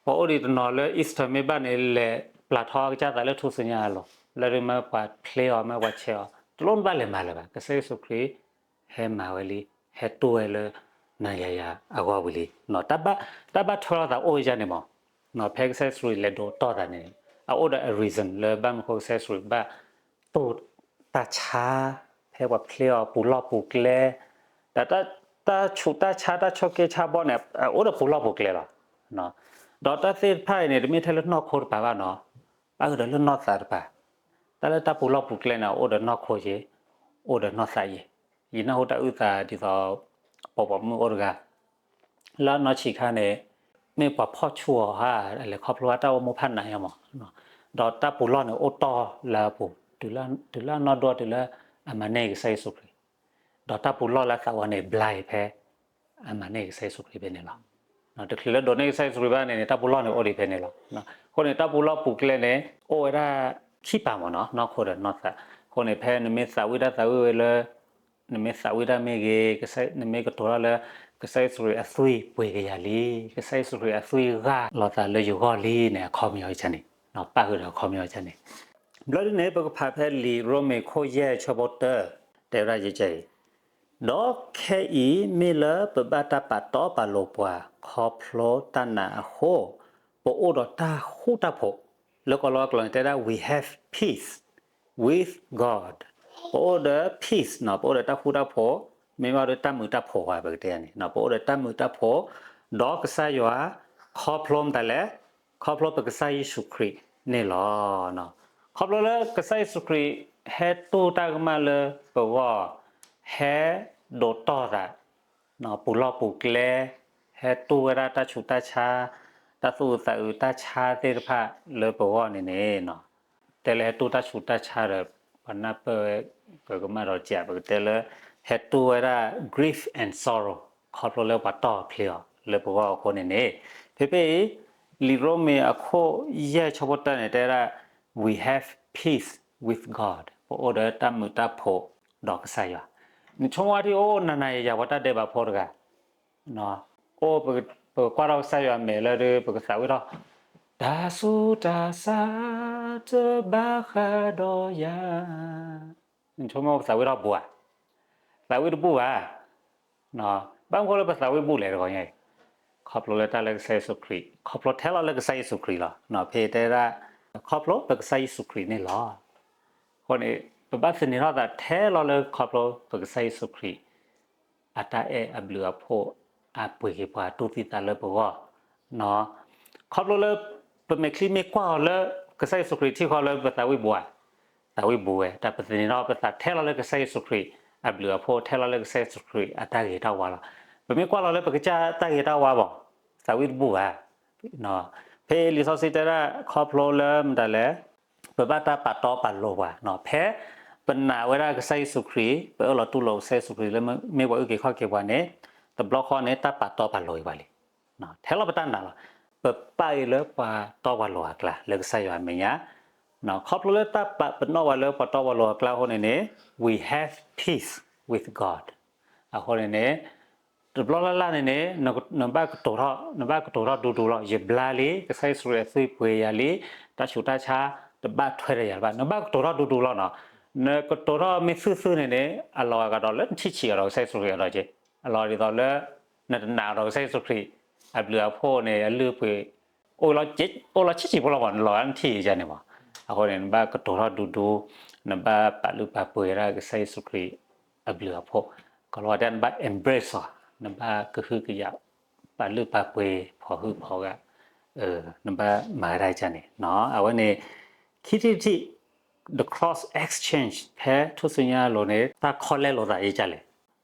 ပှၤအိၣ်ဒံးတနီၤလၢ Easter မ့ၢ်ဘၣ်န့ၣ် လဲၤပျၢ်ထီကစၢ်သးလၢထူၣ်စုညါအလိၤ, လၢဒ်မ့ၢ်ပှၤဖျ့အီၤ မ့ၢ်ပှၤဆဲးအီၤ တလိၣ်နဘၣ်လဲၤမၤလၢၤဘၣ်. ကစၢ်ယ့ၣ်ၡူးခရံာ် ဟဲမၤဝဲလံ, ဟဲတူၢ်ဝဲလၢနၤယၤယၤအဂီၢ်ဝံၤလံ. တၢ်ဘၣ်ထွဲလိာ်သးအိၣ်ယါန့ၣ်မး, ဖဲကစၢ်ယ့ၣ်ၡူးခရံာ်လဲၤဒိးတီၢ်သးန့ၣ် အအိၣ်ဒီးအ reason လၢဘၣ်မနုၤဃိကစၢ်ယ့ၣ်ၡူးခရံာ်ဘၣ်တူၢ်တၢ်ဆါ, ဖဲပှၤဖျ့အီၤပူၤလီၢ်ပူၤကျဲ, ဒီးတၢ်ဆူးတၢ်ဆါ တၢ်ဆိးက့ဆါဘီန့ၣ် အအိၣ်ဒီးပူၤလီၢ်ပူၤကျဲလီၤ. ဒီးတၢ်သ့ၣ်တဖၣ်အံၤန့ၣ် တမ့ၢ်ထဲလၢနီၢ်ခိတပၤဘၣ်နီၤ, ပၣ်ဃုာ်ဒီးလၢနီၢ်သးတပၤ, တၢ်လၢတၢ်ပူၤလီၢ်ပူၤကျဲန့ၣ် အအိၣ်ဒီးနီၢ်ခိယ့, အိၣ်ဒီးနီၢ်သးယ့. ယနၢ်ဟူတၢ်အုၣ်သးဒ်သိး ပိာ်ပိာ်မုၣ်အိၣ်တဂၤ လၢအနီၢ်ဆံးခါန့ၣ် မ့ၢ်ပှၤဖီၣ်ဆူၣ်အီၤဧါ, အလဲၤခီဖျိတၢ်အိၣ်မူဖးနးညါမး, ဒီးတၢ်ပူၤလီၢ်န့ၣ်အိၣ်တီၢ်လၢအပူၤ, တုၤလၢအနီၢ်ဒိၣ်တုၤလၢအမၤန့ၢ်ကစၢ်ယ့ၣ်ၡူးခရံာ်, ဒီးတၢ်ပူၤလီၢ်လၢအသးဝဲန့ၣ် ဘျါအံၤဖဲ အမၤန့ၢ်ကစၢ်ယ့ၣ်ၡူးခရံာ်ဖဲန့ၣ်လီၤ. တချုးလၢဒိးန့ၢ်ကစၢ်ယ့ၣ်ၡူးခရံာ်ဘၣ်န့ၣ်န့ၣ် တၢ်ပူၤလီၢ်န့ၣ်အိၣ်ဒံးဖဲန့ၣ်လီၤ. အဃိန့ၣ် တၢ်ပူၤလီၢ်ပူၤကျဲန့ၣ် အိၣ်ဝဲဒၣ်ခံပၤမးနီၤ, နီၢ်ခိဒီးနီၢ်သး. အဃိန့ၣ် ဖဲနမ့ၢ်သးဝံၣ်တၢ်သးဝံၣ်ဝဲလၢ နမ့ၢ်သးဝံၣ်တၢ်မ့ၢ်ဂ့ၤ, နမ့ၢ်ကတိၤထီၣ်လၢ ကစၢ်ယ့ၣ်ၡူးခရံာ်အသွံၣ်ပှ့ၤက့ၤယၤလံ, ကစၢ်ယ့ၣ်ၡူးခရံာ်အသွံၣ်ဂၢ်လီၤသးလၢယဂီၢ်လံန့ၣ် အခီပညီအံၤန့ၣ်, ပၣ်ဃုာ်ဒီးအခီပညီအံၤန့ၣ်. ဘျီဒ်န့ၣ် ပကဖးဖဲလံာ်ရိမ့ၤခိၣ်ယဲၢ်ဆၢဖိတၢ တဲဝဲဒၣ်ယဲၢ်ကဲအံၤ, ဒီးခဲအံၤမ့ၢ်လၢပဘၣ်တၢ်ပာ်တီပာ်လိၤပှၤ ခီဖျိတၢ်နာ်အဃိ, ပအိၣ်ဒီးတၢ်ဃူတၢ်ဖိး, လၢကီၢ်လီၤကျိာ်န့ၣ် တဲဒၣ် we have peace with God, ပအိၣ်ဒီး peace နီၤ, ပအိၣ်ဒီးတၢ်ဃူတၢ်ဖိး, မ့ၢ်ဘၣ်ဒီးတၢ်မုာ်တၢ်ဖိးဝဲ ပကတဲန့ၣ်, ပအိၣ်ဒီးတၢ်မုာ်တၢ်ဖိး ဒီးကစၢ်ယွၤ, ခီဖျိမတၤလဲၣ်, ခီဖျိပကစၢ်ယ့ၣ်ၡူးခရံာ်န့ၣ်လီၤ. ခီဖျိလၢကစၢ်ယ့ၣ်ၡူးခရံာ် ဟဲတူၢ်တၢ်ကမၣ်လၢပဂီၢ်, ဟဲဒိးတီၢ်သး ပူၤလီၢ်ပူၤကျဲ, ဟဲတူၢ်ဝဲဒၣ်တၢ်ဆူးတၢ်ဆါ, တၢ်သူၣ်အုးသးအုးတၢ်ဆါသ့ၣ်တဖၣ်လၢပဂီၢ်န့ၣ်န့ၣ်, တဲလၢဟဲတူၢ်တၢ်ဆူးတၢ်ဆါဒီး ပှၤနၢ်ပၢၢ်ဝဲ ပကမၣ်ဒီးစံး ပကတဲလၢ ဟဲတူၢ်ဝဲဒၣ် grief and sorrow ခီဖျိလၢပှၤတီၢ်ဖျ့အီၤလၢပဂီၢ်အဃိန့ၣ်န့ၣ်, ဖဲဖဲအံၤ လံာ်ရိမ့ၤအခိၣ်ယဲၢ်ဆၢဖိတၢန့ၣ် တဲဝဲဒၣ် we have peace with God, ပအိၣ်ဒီးတၢ်မုာ်တၢ်ဖိးဒီးကစၢ်ယွၤ. နဆိကမိၣ်ဝဲဒၣ်အိၣ်နၤနၤယၤယၤပှၤတၢ်ဒဲးဘးဖိတဂၤ, အိၣ် ပကွၢ်ထီၣ်ကစၢ်ယွၤမဲာ်လၢဒုး ပကသးဝံၣ်ထီၣ်, တၢ်ဆူးတၢ်ဆါတဘၣ်ဃးဒီးယၤ, နဆိကမိၣ်ပသးဝံၣ်ထီၣ်ဘူးဧါ, သးဝံၣ်တဘူးဘၣ်. ဘၣ်မနုၤဃိလၢပသးဝံၣ်ဘူးလဲၣ်တဂီၤညါအံၤ, ခီဖျိလၢတၢ်လၢကစၢ်ယ့ၣ်ၡူးခရံာ်, ခီဖျိထဲလီၤလၢကစၢ်ယ့ၣ်ၡူးခရံာ်လီၤ. ဖဲတဲဒၣ် ခီဖျိပကစၢ်ယ့ၣ်ၡူးခရံာ်န့ၣ်လီၤ. အဃိန့ၣ် ပဘၣ်သန့ၤထီၣ်သးထဲလီၤလၢခီဖျိပကစၢ်ယ့ၣ်ၡူးခရံာ် အတၢ်အဲၣ်အဘျုးအဖှိၣ် အပှ့ၤက့ၤပှၤတူၢ်သံသးလၢပဂီၢ်, ခီဖျိလၢ ပမဲာ်ချံမ့ၢ်ကွၢ်အီၤလၢ ကစၢ်ယ့ၣ်ၡူးခရံာ်ထံဃီလၢပသးဝံၣ်ဘူးဧါ, သးဝံၣ်ဘူးဝဲ တၢ်ပသန့ၤထီၣ်ပသးထဲလီၤလၢကစၢ်ယ့ၣ်ၡူးခရံာ်အဘျုးအဖှိၣ် ထဲလီၤလၢကစၢ်ယ့ၣ်ၡူးခရံာ်အတၢ်ဂ့ၤတၢ်ဝါလီၤ. ပမ့ၢ်ကွၢ်လီၤလၢပကစၢ်တၢ်ဂ့ၤတၢ်ဝါဘၣ် သးဝံၣ်တဘူးဘၣ်. ဖဲလံာ်စီဆှံတဲဒၣ်ခီဖျိလၢမတၤလဲၣ် ပဘၣ်တၢ်ပာ်တီပာ်လိၤပှၤ ဖဲပနာ်ဝဲဒၣ်ကစၢ်ယ့ၣ်ၡူးခရံာ် ပအၢၣ်လီၤတူၢ်လိာ်ကစၢ်ယ့ၣ်ၡူးခရံာ်လၢမ့ၢ်ပှၤအုၣ်က့ၤခီၣ်က့ၤပှၤန့ၣ် တဘျီဃီန့ၣ် တၢ်ပာ်တီပာ်လိၤအံၤပှၤလံ. ထဲလီၤပတၢ်နာ်လီၤ. ပပၣ်အံၤလၢပှၤတီပှၤလိၤအကျါ လၢကစၢ်ယွၤအမဲာ်ညါ ခီဖျိလၢတၢ်ပာ်ပနီၣ်ဝဲလၢပှၤတီပှၤလိၤအကျါအဃိန့ၣ်န့ၣ် we have peace with God. အဃိန့ၣ်န့ၣ် တဘျီလၢ်လၢ်န့ၣ်န့ၣ် နဘၣ်ကတိၤထီၣ် နဘၣ်ကတိၤထီၣ်ဒူဒူလီၤ. ယဘျါလံ ကစၢ်ယ့ၣ်ၡူးခရံာ်အသွံၣ်ပှ့ၤယၤလံ တၢ်ဆူးတၢ်ဆါတဘၣ်ထွဲဒီးယၤတဘၣ် နဘၣ်ကတိၤထီၣ်ဒူဒူလီၤနီၤ. နကတိၤထီၣ်မ့ၢ်သွံၣ်သွံၣ်န့ၣ်န့ၣ် အလီၤဂာ်ကဒီးလၢနထံၣ်ဆံးကဒီးကစၢ်ယ့ၣ်ၡူးခရံာ်အလီၢ်ကဒီး ဒ်သိးလၢ နတနာ်ကဒီးကစၢ်ယ့ၣ်ၡူးခရံာ် အဘျုးအဖှိၣ်န့ၣ် အလုၢ်အပှ့ၤ အိၣ်လီၤဆံးဆံးဖိလီၤမး နလီၤဂာ်နထံၣ်ယၤန့ၣ်မး. အဃိန့ၣ် နဘၣ်ကတိၤထီၣ်ဒူဒူ နဘၣ်ပာ်လုၢ်ပာ်ပှ့ၤဝဲဒၣ်ကစၢ်ယ့ၣ်ၡူးခရံာ်အဘျုးအဖှိၣ် ကလီၤတဲနဘၣ် embrace အီၤ နဘၣ်ကဟုကယာ် ပာ်လုၢ်ပာ်ပှ့ၤဖီၣ်ဟုၣ်ဖီၣ်ဂာ် နဘၣ်မၤဝဲဒၣ်ကန့ၣ် အဝဲန့ၣ် ခံထံၣ်တထံၣ် the cross exchange ဖဲထူၣ်စုညါအလိၤန့ၣ် တၢ်ခီလဲလိာ်သးယကလဲၣ်.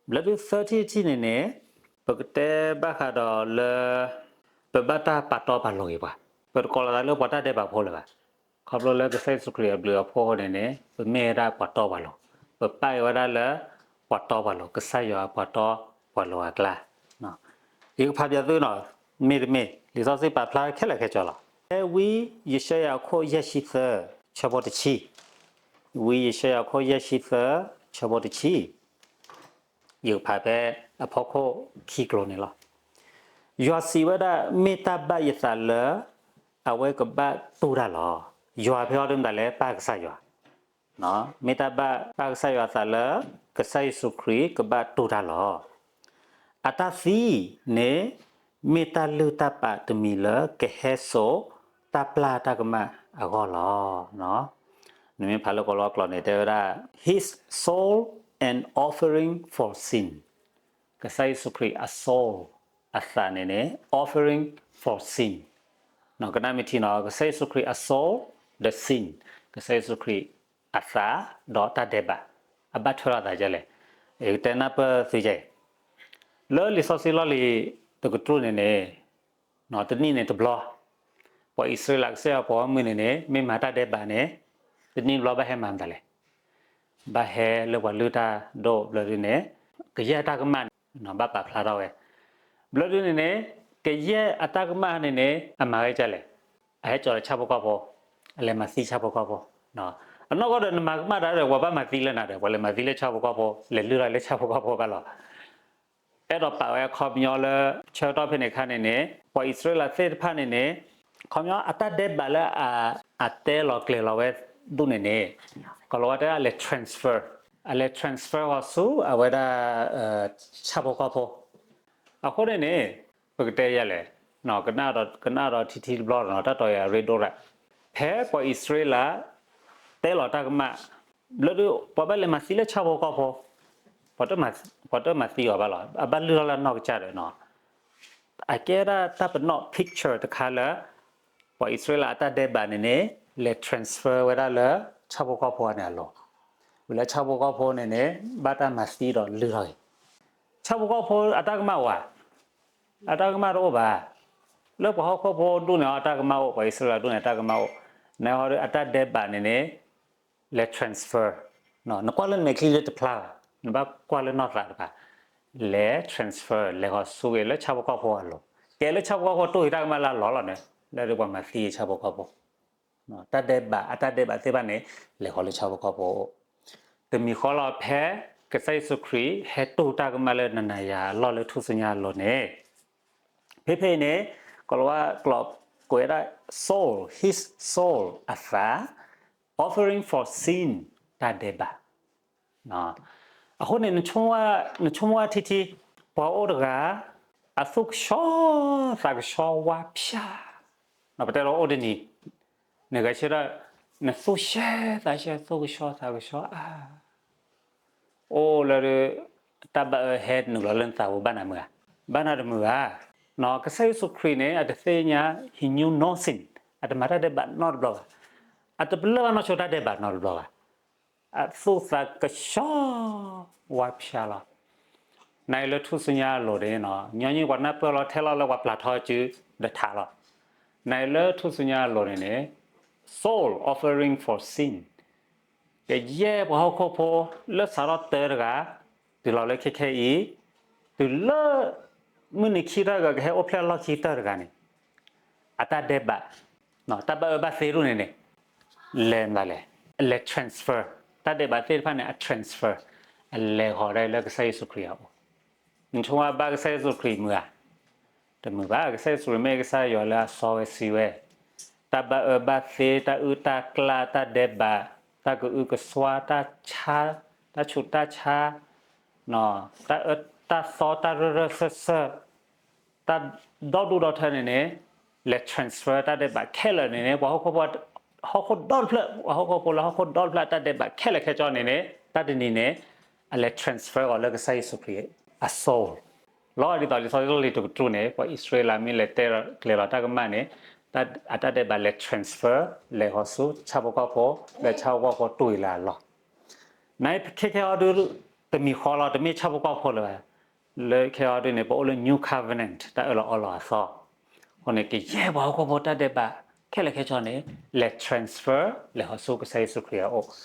ဘျၢဒုးသၢထံၣ်တထံၣ်န့ၣ်န့ၣ် ပကတဲဘၣ်ဃးဒီးလၢ ပဘၣ်တၢ်ပာ်တီပာ်လိၤက့ၤပှၤ ပတကိးလီၤသးလၢပှၤတၢ်ဒဲးဘးဖိလၢၤဘၣ်. ခီဖျိလၢကစၢ်ယ့ၣ်ၡူးခရံာ်အဘျုးအဖှိၣ်အဃိန့ၣ်န့ၣ် ပမ့ၢ်ဝဲဒၣ်ပှၤတီပှၤလိၤ ပပၣ်အီၤဝဲဒၣ်လၢ ပှၤတီပှၤလိၤ ကစၢ်ယွၤအပှၤတီပှၤလိၤအကျါ ယကဖးပၠးသုနီၤ မ့တမ့ၢ် လံာ်စီဆှံပာ်ဖျါခဲလၢာ်ခဲဆ့လီၤ. ဖဲဝံယၡါယၤအခိၣ်ယဲၢ်ဆံသၢ ဆၢဖိတဆံ, ဝံယၡါယၤအခိၣ်ယဲၢ်ဆံသၢ ဆၢဖိတဆံ, ယကဖးဖဲအဖီခိၣ်ခံကျိၤန့ၣ်လီၤ. ယွၤစံးဝဲဒၣ် မ့ၢ်တၢ်ဘၣ်ယသးလၢ အဝဲကဘၣ်တူၢ်တၢ်လီၤ. ယွၤဖဲအံၤဒ်မတၤလဲၣ် ပၢ်ကစၢ်ယွၤ မ့ၢ်တၢ်ဘၣ်ပၢ်ကစၢ်ယွၤအသးလၢ ကစၢ်ယ့ၣ်ၡူးခရံာ်ကဘၣ်တူၢ်တၢ်လီၤ. အတၢ်သံန့ၣ် မ့ၢ်တၢ်လုၢ်တၢ်ပာ်တမံၤလၢကဟဲစိာ်တၢ်ပျၢ်တၢ်ကမၣ်အဂီၢ်လီၤ. နမ့ၢ်ဖးလၢကိၤလၤဝါကျိာ်န့ၣ် တဲဝဲဒၣ် his soul an offering for sin. ကစၢ်ယ့ၣ်ၡူးခရံာ်အ soul အသးန့ၣ်န့ၣ် offering for sin ကနၣ်မ့ၢ်ထံနီၤ ကစၢ်ယ့ၣ်ၡူးခရံာ်အ soul, the sin, ကစၢ်ယ့ၣ်ၡူးခရံာ်အသး ဒီးတၢ်ဒဲးဘး အဘၣ်ထွဲလိာ်သးဒ်လဲၣ်. ယကတဲနၢ်ပၢၢ်သုကဲ လၢလံာ်စီဆှံလီၢ်လံၤတကတြူၢ်န့ၣ်န့ၣ် တနံၣ်န့ၣ်တဘျီ ပှၤအံၣ်စရ့လးကစၢ်ယွၤပိာ်မုၣ်န့ၣ်န့ၣ် မ့ၢ်မၤတၢ်ဒဲးဘးန့ၣ် တနံၣ်တဘျီဘၣ်ဟဲမၤမတၤလဲၣ်. ဘၣ်ဟဲလၢပှၤလုၢ်တၢ်ဒိၣ်ဘျၢဒုန့ၣ် ကယဲၢ်အတၢ်ကမၣ်န့ၣ် ဘၣ်ပာ်ဖျါထီၣ်ဝဲ ဘျၢဒုန့ၣ်န့ၣ် ကယဲၢ်အတၢ်ကမၣ်န့ၣ်န့ၣ် အမၤဝဲဒ်လဲၣ်. အဟဲကၠီၤလၢဆၣ်ဖိကီၢ်ဖိ, အလဲၤမၤသံဆၣ်ဖိကီၢ်ဖိ. အနီၢ်ကီၢ်ဒီးနမၤကမၣ်တၢ်ဒီး ပှၤဘၣ်မၤသံလၢနၤဒီး ပှၤလဲၤမၤသံလၢဆၣ်ဖိကီၢ်ဖိ လဲၤလုၢ်ထီၣ်လၢဆၣ်ဖိကီၢ်ဖိဘၣ်လီၤ. အဲၣ်ဒိးပာ်ဝဲအခီပညီလၢ ဆၢကတီၢ်ဖဲန့ၣ်အခါန့ၣ်န့ၣ် ပှၤအံၣ်စရ့လးသ့ၣ်တဖၣ်န့ၣ်န့ၣ် ခီပညီအတၢ်ဒဲးဘးလၢ အတဲလီၤကျဲၤလီၤဝဲဒၣ်န့ၣ်န့ၣ် ကိၤလၤဝါတဲဒၣ်လဲၤ transfer, အလဲၤ transfer အီၤဆူအဝဲဒၣ် ဆၣ်ဖိကီၢ်ဖိ. အဃိန့ၣ်န့ၣ် ပကတဲယၤလဲၣ်, ကနၣ်ဒီးထံထံတဘျီဒီး တၢ်တီၤယၤရ့ဒိၣ်ရၣ်, ဖဲပှၤအံၣ်စရ့လး တဲလီၤတၢ်ကမၣ် ဘျၢဒု ပှၤဘၣ်လဲၤမၤသံလၢဆၣ်ဖိကီၢ်ဖိ, ပှၤတမၤသံအီၤဘၣ်လီၤ. အဘၣ်လုၢ်ထီၣ်လၢအနီၢ်ကစၢ်ဒီး အကဲဒၣ်တၢ်ပနီၣ် picture တခါလၢ ပှၤအံၣ်စရ့လးအတၢ်ဒဲးဘးန့ၣ်န့ၣ် လဲၤ transfer ဝဲဒၣ်လၢဆၣ်ဖိကီၢ်ဖိန့ၣ်အလိၤ, ဝံၤလၢဆၣ်ဖိကီၢ်ဖိန့ၣ်န့ၣ် ဘၣ်တၢ်မၤသံဒီးလုၢ်ထီၣ်က့ၤ ဆၣ်ဖိကီၢ်ဖိအတၢ်ကမၣ်အိၣ်ဧါ, အတၢ်ကမၣ်တအိၣ်ဘၣ်. လၢပှၤဟီၣ်ခိၣ်ဖိဒူၣ်န့ၣ် အတၢ်ကမၣ်အိၣ်, ပှၤအံၣ်စရ့လးဒူၣ်န့ၣ် အတၢ်ကမၣ်အိၣ်, နဟီဒီးအတၢ်ဒဲးဘးန့ၣ်န့ၣ် လဲၤ transfer, နကွၢ်လၢနမဲာ်ချံလၢတဖျါဘၣ်, နဘၣ်ကွၢ်လၢနီၢ်သးတဖၣ်, လဲၤ transfer လဲၤဃီၤဆူက့ၤလၢဆၣ်ဖိကီၢ်ဖိအလိၤ, ကဲလၢဆၣ်ဖိကီၢ်ဖိတိၢ်က့ၤတၢ်ကမၣ်လၢအလီၢ်လီၤန့ၣ်, လၢဒ်ပှၤမၤသံဆၣ်ဖိကီၢ်ဖိ တၢ်ဒဲးဘး အတၢ်ဒဲးဘးသ့ၣ်တဖၣ်န့ၣ် လဲၤဃီၤလၢဆၣ်ဖိကီၢ်ဖိအအိၣ်, တမံၤဃီလီၤ ဖဲကစၢ်ယ့ၣ်ၡူးခရံာ် ဟဲတူၢ်တၢ်ကမၣ်လၢနၤနၤယၤယၤအလီၢ်လၢထူၣ်စုညါအလိၤန့ၣ်, ဖဲဖဲအံၤန့ၣ် ကိၤလၤဝါကျိာ်ကွဲးဝဲဒၣ် soul, his soul အသး, offering for sin တၢ်ဒဲးဘး အဃိန့ၣ် နဆိကမိၣ်ဝဲထံထံ ပှၤအိၣ်တဂၤ အသူၣ်ကဆှီသးကဆှီဝါဖျါ, ပတဲလီၤအိၣ်တနံၤ နဂဲၤဆၢထၢၣ် နသူၣ်ရှဲသးရှဲ သူၣ်ကဆှီသးကဆှီအါ, အိၣ်လၢ တၢ်ဘၣ်အၢဟဲနုာ်လီၤလၢနသးပူၤဘၣ်နၤမုာ်ဧါ, ဘၣ်နၤတမုာ်ဘၣ်. ကစၢ်ယ့ၣ်ၡူးခရံာ်န့ၣ် အတသ့ၣ်ညါ he knew no sin, အတမၤတၢ်ဒဲးဘးနီတဘျီဘၣ်, အတပလၢၢ်ဘၣ်နီၢ်ဆိတၢ်ဒဲးဘးနီတဘျီဘၣ်. အသူၣ်သးကဆှီ ဝါဖၠါလီၤ. နအံၤလၢထူၣ်စုညါအလိၤန့ၣ် ညီနုၢ်ပှၤနၢ်ပၢၢ်လီၤ ထဲလီၤလၢပှၤပျၢ်ထီစုဒီးထးလီၤ. နအံၤလၢထူၣ်စုညါအလိၤန့ၣ်န့ၣ် soul offering for sin ကယဲၢ်ပှၤဟီၣ်ခိၣ်ဖိလၢစးထီၣ်တၢတဂၤ တုၤလီၤလၢခဲခဲအံၤ, တုၤလၢမုၢ်နံၤခံကတၢၢ် ကဟဲအိၣ်ဖျဲၣ်အလီၢ်ခံကတၢၢ်တဂၤန့ၣ် အတၢ်ဒဲးဘး, တၢ်ဘၣ်အၢဘၣ်သီတဖၣ်န့ၣ်န့ၣ် လဲၤမနုၤလဲၣ်, လဲၤ transfer, တၢ်ဒဲးဘးသ့ၣ်တဖၣ်န့ၣ် အ transfer, အလဲၤဃီၤဒၣ်လၢကစၢ်ယ့ၣ်ၡူးခရံာ်အအိၣ်. နဆိကမိၣ်ဘၣ်ကစၢ်ယ့ၣ်ၡူးခရံာ်မုာ်ဧါ, တမုာ်ဘၣ်. ကစၢ်ယ့ၣ်ၡူးခရံာ်မ့ၢ်ကစၢ်ယွၤလၢအစီဝဲဆှံဝဲ, တၢ်ဘၣ်အၢဘၣ်သီ, တၢ်အုၣ်တၢ်ကျၢ်, တၢ်ဒဲးဘး, တၢ်ကအုကစွါ, တၢ်ဆါ, တၢ်ဆူးတၢ်ဆါ, တၢ်အၢတၢ်သီတၢ်ရၢၢ်ရၢၢ်စၢၢ်စၢၢ်, တၢ်ဒီဒူၣ်ဒီထၢန့ၣ်န့ၣ်, လဲၤ transfer တၢ်ဒဲးဘးခဲလၢာ်န့ၣ်န့ၣ် ပှၤဟီၣ်ခိၣ်ဖိ, ဟီၣ်ခိၣ်ဒီတဖျၢၣ်, ပှၤဟီၣ်ခိၣ်ဖိလၢဟီၣ်ခိၣ်ဒီတဖျၢၣ်အတၢ်ဒဲးဘးခဲလၢာ်ခဲဆ့န့ၣ်န့ၣ် တၢ်တနံၤန့ၣ်, အလဲၤ transfer အီၤလၢကစၢ်ယ့ၣ်ၡူးခရံာ်အ soul လီၤ. ဒ်သိးလံာ်စီဆှံလီၢ်လံၤတကတြူၢ်န့ၣ် ပှၤအံၣ်စရ့လးမ့ၢ်လဲၤတဲကျဲၤလီၤတၢ်ကမၣ်န့ၣ်, အတၢ်ဒဲးဘးလဲၤ transfer လဲၤဃီၤဆူဆၣ်ဖိကီၢ်ဖိ, လၢဆၣ်ဖိကီၢ်ဖိတူၢ်အံၤလၢအလီၢ်. နခဲခဲအံၤဒုး, တမံၤဃီလီၤ, တမ့ၢ်ဆၣ်ဖိကီၢ်ဖိလၢၤဘၣ်. လၢခဲအံၤဒုးန့ၣ် ပအိၣ်လၢ new covenant တၢ်အၢၣ်လီၤအီလီၤအသီ, အဃိန့ၣ် ကယဲၢ်ပှၤဟီၣ်ခိၣ်ဖိတၢ်ဒဲးဘးခဲလၢာ်ခဲဆ့န့ၣ် လဲၤ transfer လဲၤဃီၤဆူကစၢ်ယ့ၣ်ၡူးခရံာ်အအိၣ်,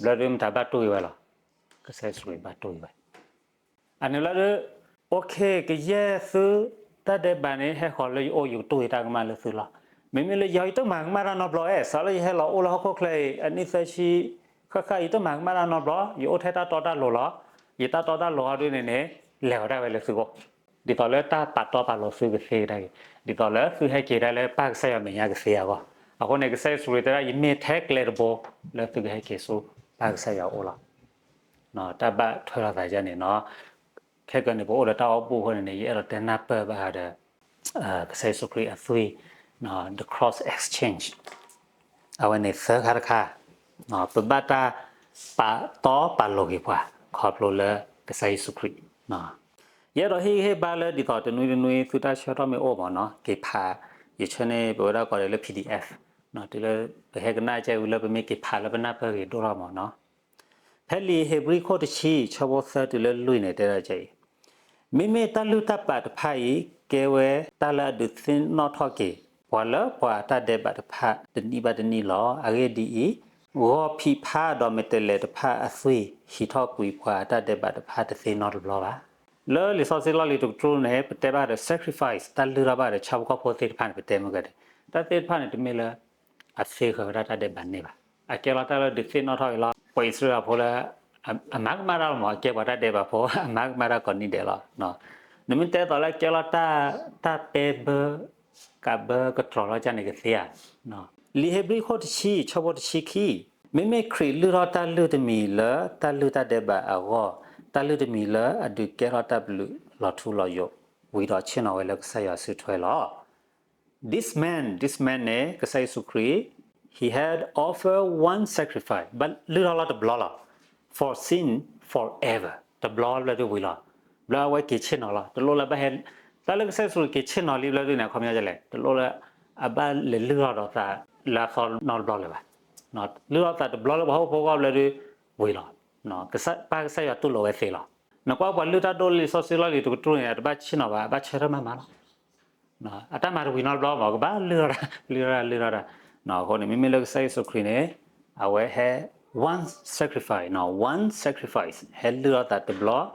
ဘျီဒုးမတၤဘၣ်တူၢ်အံၤဝဲလီၤ, ကစၢ်ယ့ၣ်ၡူးခရံာ်ဘၣ်တူၢ်အံၤဝဲ အန့ၣ်လီၤဒုး, OK, ကယဲၢ်သုတၢ်ဒဲးဘးန့ၣ် ဟဲဃီၤလၢယအိၣ် ယကတူၢ်ယတၢ်ကမၣ်လၢသုလီၤ. မ့မ့ၢ်လၢယၤ ယတမၤကမၣ်တၢ်နီတဘျီ, အဲၣ် စးလၢယဟဲလီၤအိၣ်လၢဟီၣ်ခိၣ်ချၢအံၤ အနံၣ်သၢဆံဃၣ်ဃၣ် ယတမၤကမၣ်တၢ်နီတဘျီ, ယအိၣ်ထဲတၢ်တီတၢ်လိၤလီၤ. ယတၢ်တီတၢ်လိၤအံၤဒုးန့ၣ်န့ၣ် လဲၤဝဲဒၣ်ဝဲလၢသုဂီၢ်, ဒ်သိးလၢတၢ်ပာ်တီပာ်လိၤသုကသ့ကဒါက့ၤ, ဒ်သိးလၢသုဟဲက့ၤဒၣ်လၢပၢ်ကစၢ်ယွၤမဲာ်ညါကသ့အဂီၢ်. အဃိန့ၣ် ကစၢ်ယ့ၣ်ၡူးခရံာ်တဲဒၣ် ယမ့ၢ်ထဲကျဲတဘိ လၢသုကဟဲက့ၤဆူပၢ်ကစၢ်ယွၤအအိၣ်လီၤ. တၢ်ဘၣ်ထွဲလိာ်သးယဲန့ၣ်နီၤ, ခဲကနံၣ်န့ၣ် ပအိၣ်ဒီးတၢ်အိၣ်ဘူးအဃိန့ၣ်န့ၣ် ယအဲၣ်ဒိးတဲနၢ်ပၢၢ်ဘၣ်ဃးဒီး ကစၢ်ယ့ၣ်ၡူးခရံာ်အသွံၣ်, the cross exchange, အဝဲန့ၣ်သၢခါတခါ, ပဘၣ်တၢ်ပာ်တီပာ်လိၤက့ၤပှၤ ခီဖျိလၢကစၢ်ယ့ၣ်ၡူးခရံာ်. ယအဲၣ်ဒိးဟ့ၣ်ဂံၢ်ဟ့ၣ်ဘါလၢဒ်သိးတနွံတနွံ သုတၢ်ဆၢထီၣ်မ့ၢ်အိၣ်မ့ၢ်နီၤ, က့ၤဖး, ယဆၢန့ၢ်ပဝဲဒၣ်ကိးဒီးလၢ P D F, တုၤလၢပဟဲကနၣ်ကဲဝံၤလၢပမ့ၢ်က့ၤဖးလၢပနၢ်ပၢၢ်ဂ့ၤဒိၣ်ထီၣ်မ့ၢ်နီၤ. ဖဲလံာ်ဧ့ၤဘြံၤခိၣ်တဆံ ဆၢဖိသၢတုၤလၢလွံၢ်န့ၣ် တဲဒၣ်ဒ်အံၤ, မ့မ့ၢ်တၢ်လုၢ်တၢ်ပာ်တဖၣ်အံၤ ကဲဝဲတၢ်လၢအဒုးသ့ၣ်နီၣ်ထီၣ်က့ၤ ပှၤလၢပှၤအတၢ်ဒဲးဘးတဖၣ်တနံၣ်ဘၣ်တနံၣ်လီၤ. အဂ့ၢ်ဒ်အံၤ, ဂီၤဖံးဖါဒီးမဲာ်တဲးလဲးတဖၣ်အသွံၣ် ဟံးထီၣ်ကွံာ်ပှၤအတၢ်ဒဲးဘးတဖၣ်တသ့နီတဘျီဘၣ်. လၢလံာ်စီဆှံလီၢ်လံၤတကတြူၢ်န့ၣ် ပတဲဘၣ်ဒီး sacrifice တၢ်လုၢ်ထီၣ်ဘၣ်ဒီးဆၣ်ဖိကီၢ်ဖိသ့ၣ်တဖၣ်န့ၣ် ပတဲမ့ၢ်ကဒီး, တၢ်သ့ၣ်တဖၣ်န့ၣ် တမ့ၢ်လၢ အသ့ဃာ်ဝဲဒၣ်တၢ်ဒဲးဘးန့ၣ်ဘၣ်. အကဲလီၤတၢ်လၢဒုးသ့ၣ်နီၣ်ထီၣ်က့ၤလီၤ ပှၤအံၣ်စရ့လးဖိလၢ အမၤကမၣ်တၢ်လီၤမ့ၢ် အကဲပှၤတၢ်ဒဲးဘးဖိ အမၤကမၣ်တၢ်ကိးနံၤဒဲးလီၤ. နမ့ၢ်တဲသိးလၢကဲလီၤတၢ် တၢ်ပဲဘၢ ကးဘၢကတြီၤလီၤကန့ၣ်ကသ့ဧါ. လံာ်ဧ့ၤဘြံၤခိၣ်တဆံ ဆၢဖိတဆံခံ, မ့မ့ၢ်ခရံာ်လုၢ်ထီၣ်တၢ်လုၢ်တမံၤလၢတၢ်လုၢ်တၢ်ဒဲးဘးအဂီၢ်, တၢ်လုၢ်တမံၤလၢအဒုးကဲထီၣ်တၢ်ဘျုးလီၤထူလီၤယိာ် ဝံၤဒီးဆ့ၣ်နီၤဝဲလၢကစၢ်ယွၤစုထွဲလီၤ. This man, this man န့ၣ် ကစၢ်ယ့ၣ်ၡူးခရံာ် he had offered one sacrifice, ဘၣ်လုၢ်ထီၣ်လီၤတဘျီလီၤ for sin forever, တဘျီဘျီဒုးဝံၤလီၤ. ဘျီအဝဲက့ၤဆ့ၣ်နီၤလီၤ တလိၣ်လၢဘၣ်ဟဲ, တၢ်လၢကစၢ်ယ့ၣ်ၡူးခရံာ်က့ၤဆ့ၣ်နီၤလံဘျီဒုးန့ၣ် အခီပညီဒ်လဲၣ်, တလိၣ်လၢ အဘၣ်လဲၤလုၢ်ထီၣ်ဒီးသးလၢအသီနီတဘျီလၢၤဘၣ်. လုၢ်ထီၣ်သးတဘျီလၢပှၤဟီၣ်ဖိဂီၢ်ဘျီဒုး ဝံၤလီၤ. ပၢ်ကစၢ်ယွၤတူၢ်လိာ်ဝဲသ့လီၤ. နကွၢ်ပှၤလုၢ်တၢ်ဒိၣ်လံာ်စီဆှံလီၢ်လံၤတကတြူၢ်န့ၣ် အတဘၣ်ဆ့ၣ်နီၤဘၣ်, အဘၣ်ဆၢထၢၣ်မၤမၤလီၤ. အတၢ်မၤတဝံၤနီတဘျီမ့ၢ် ကဘၣ်လုၢ်ထီၣ်တၢ် လုၢ်ထီၣ်တၢ် လုၢ်ထီၣ်တၢ်. အဃိန့ၣ် မ့မ့ၢ်လၢကစၢ်ယ့ၣ်ၡူးခရံာ်န့ၣ် အဝဲဟဲ one sacrifice, one sacrifice ဟဲလုၢ်ထီၣ်သး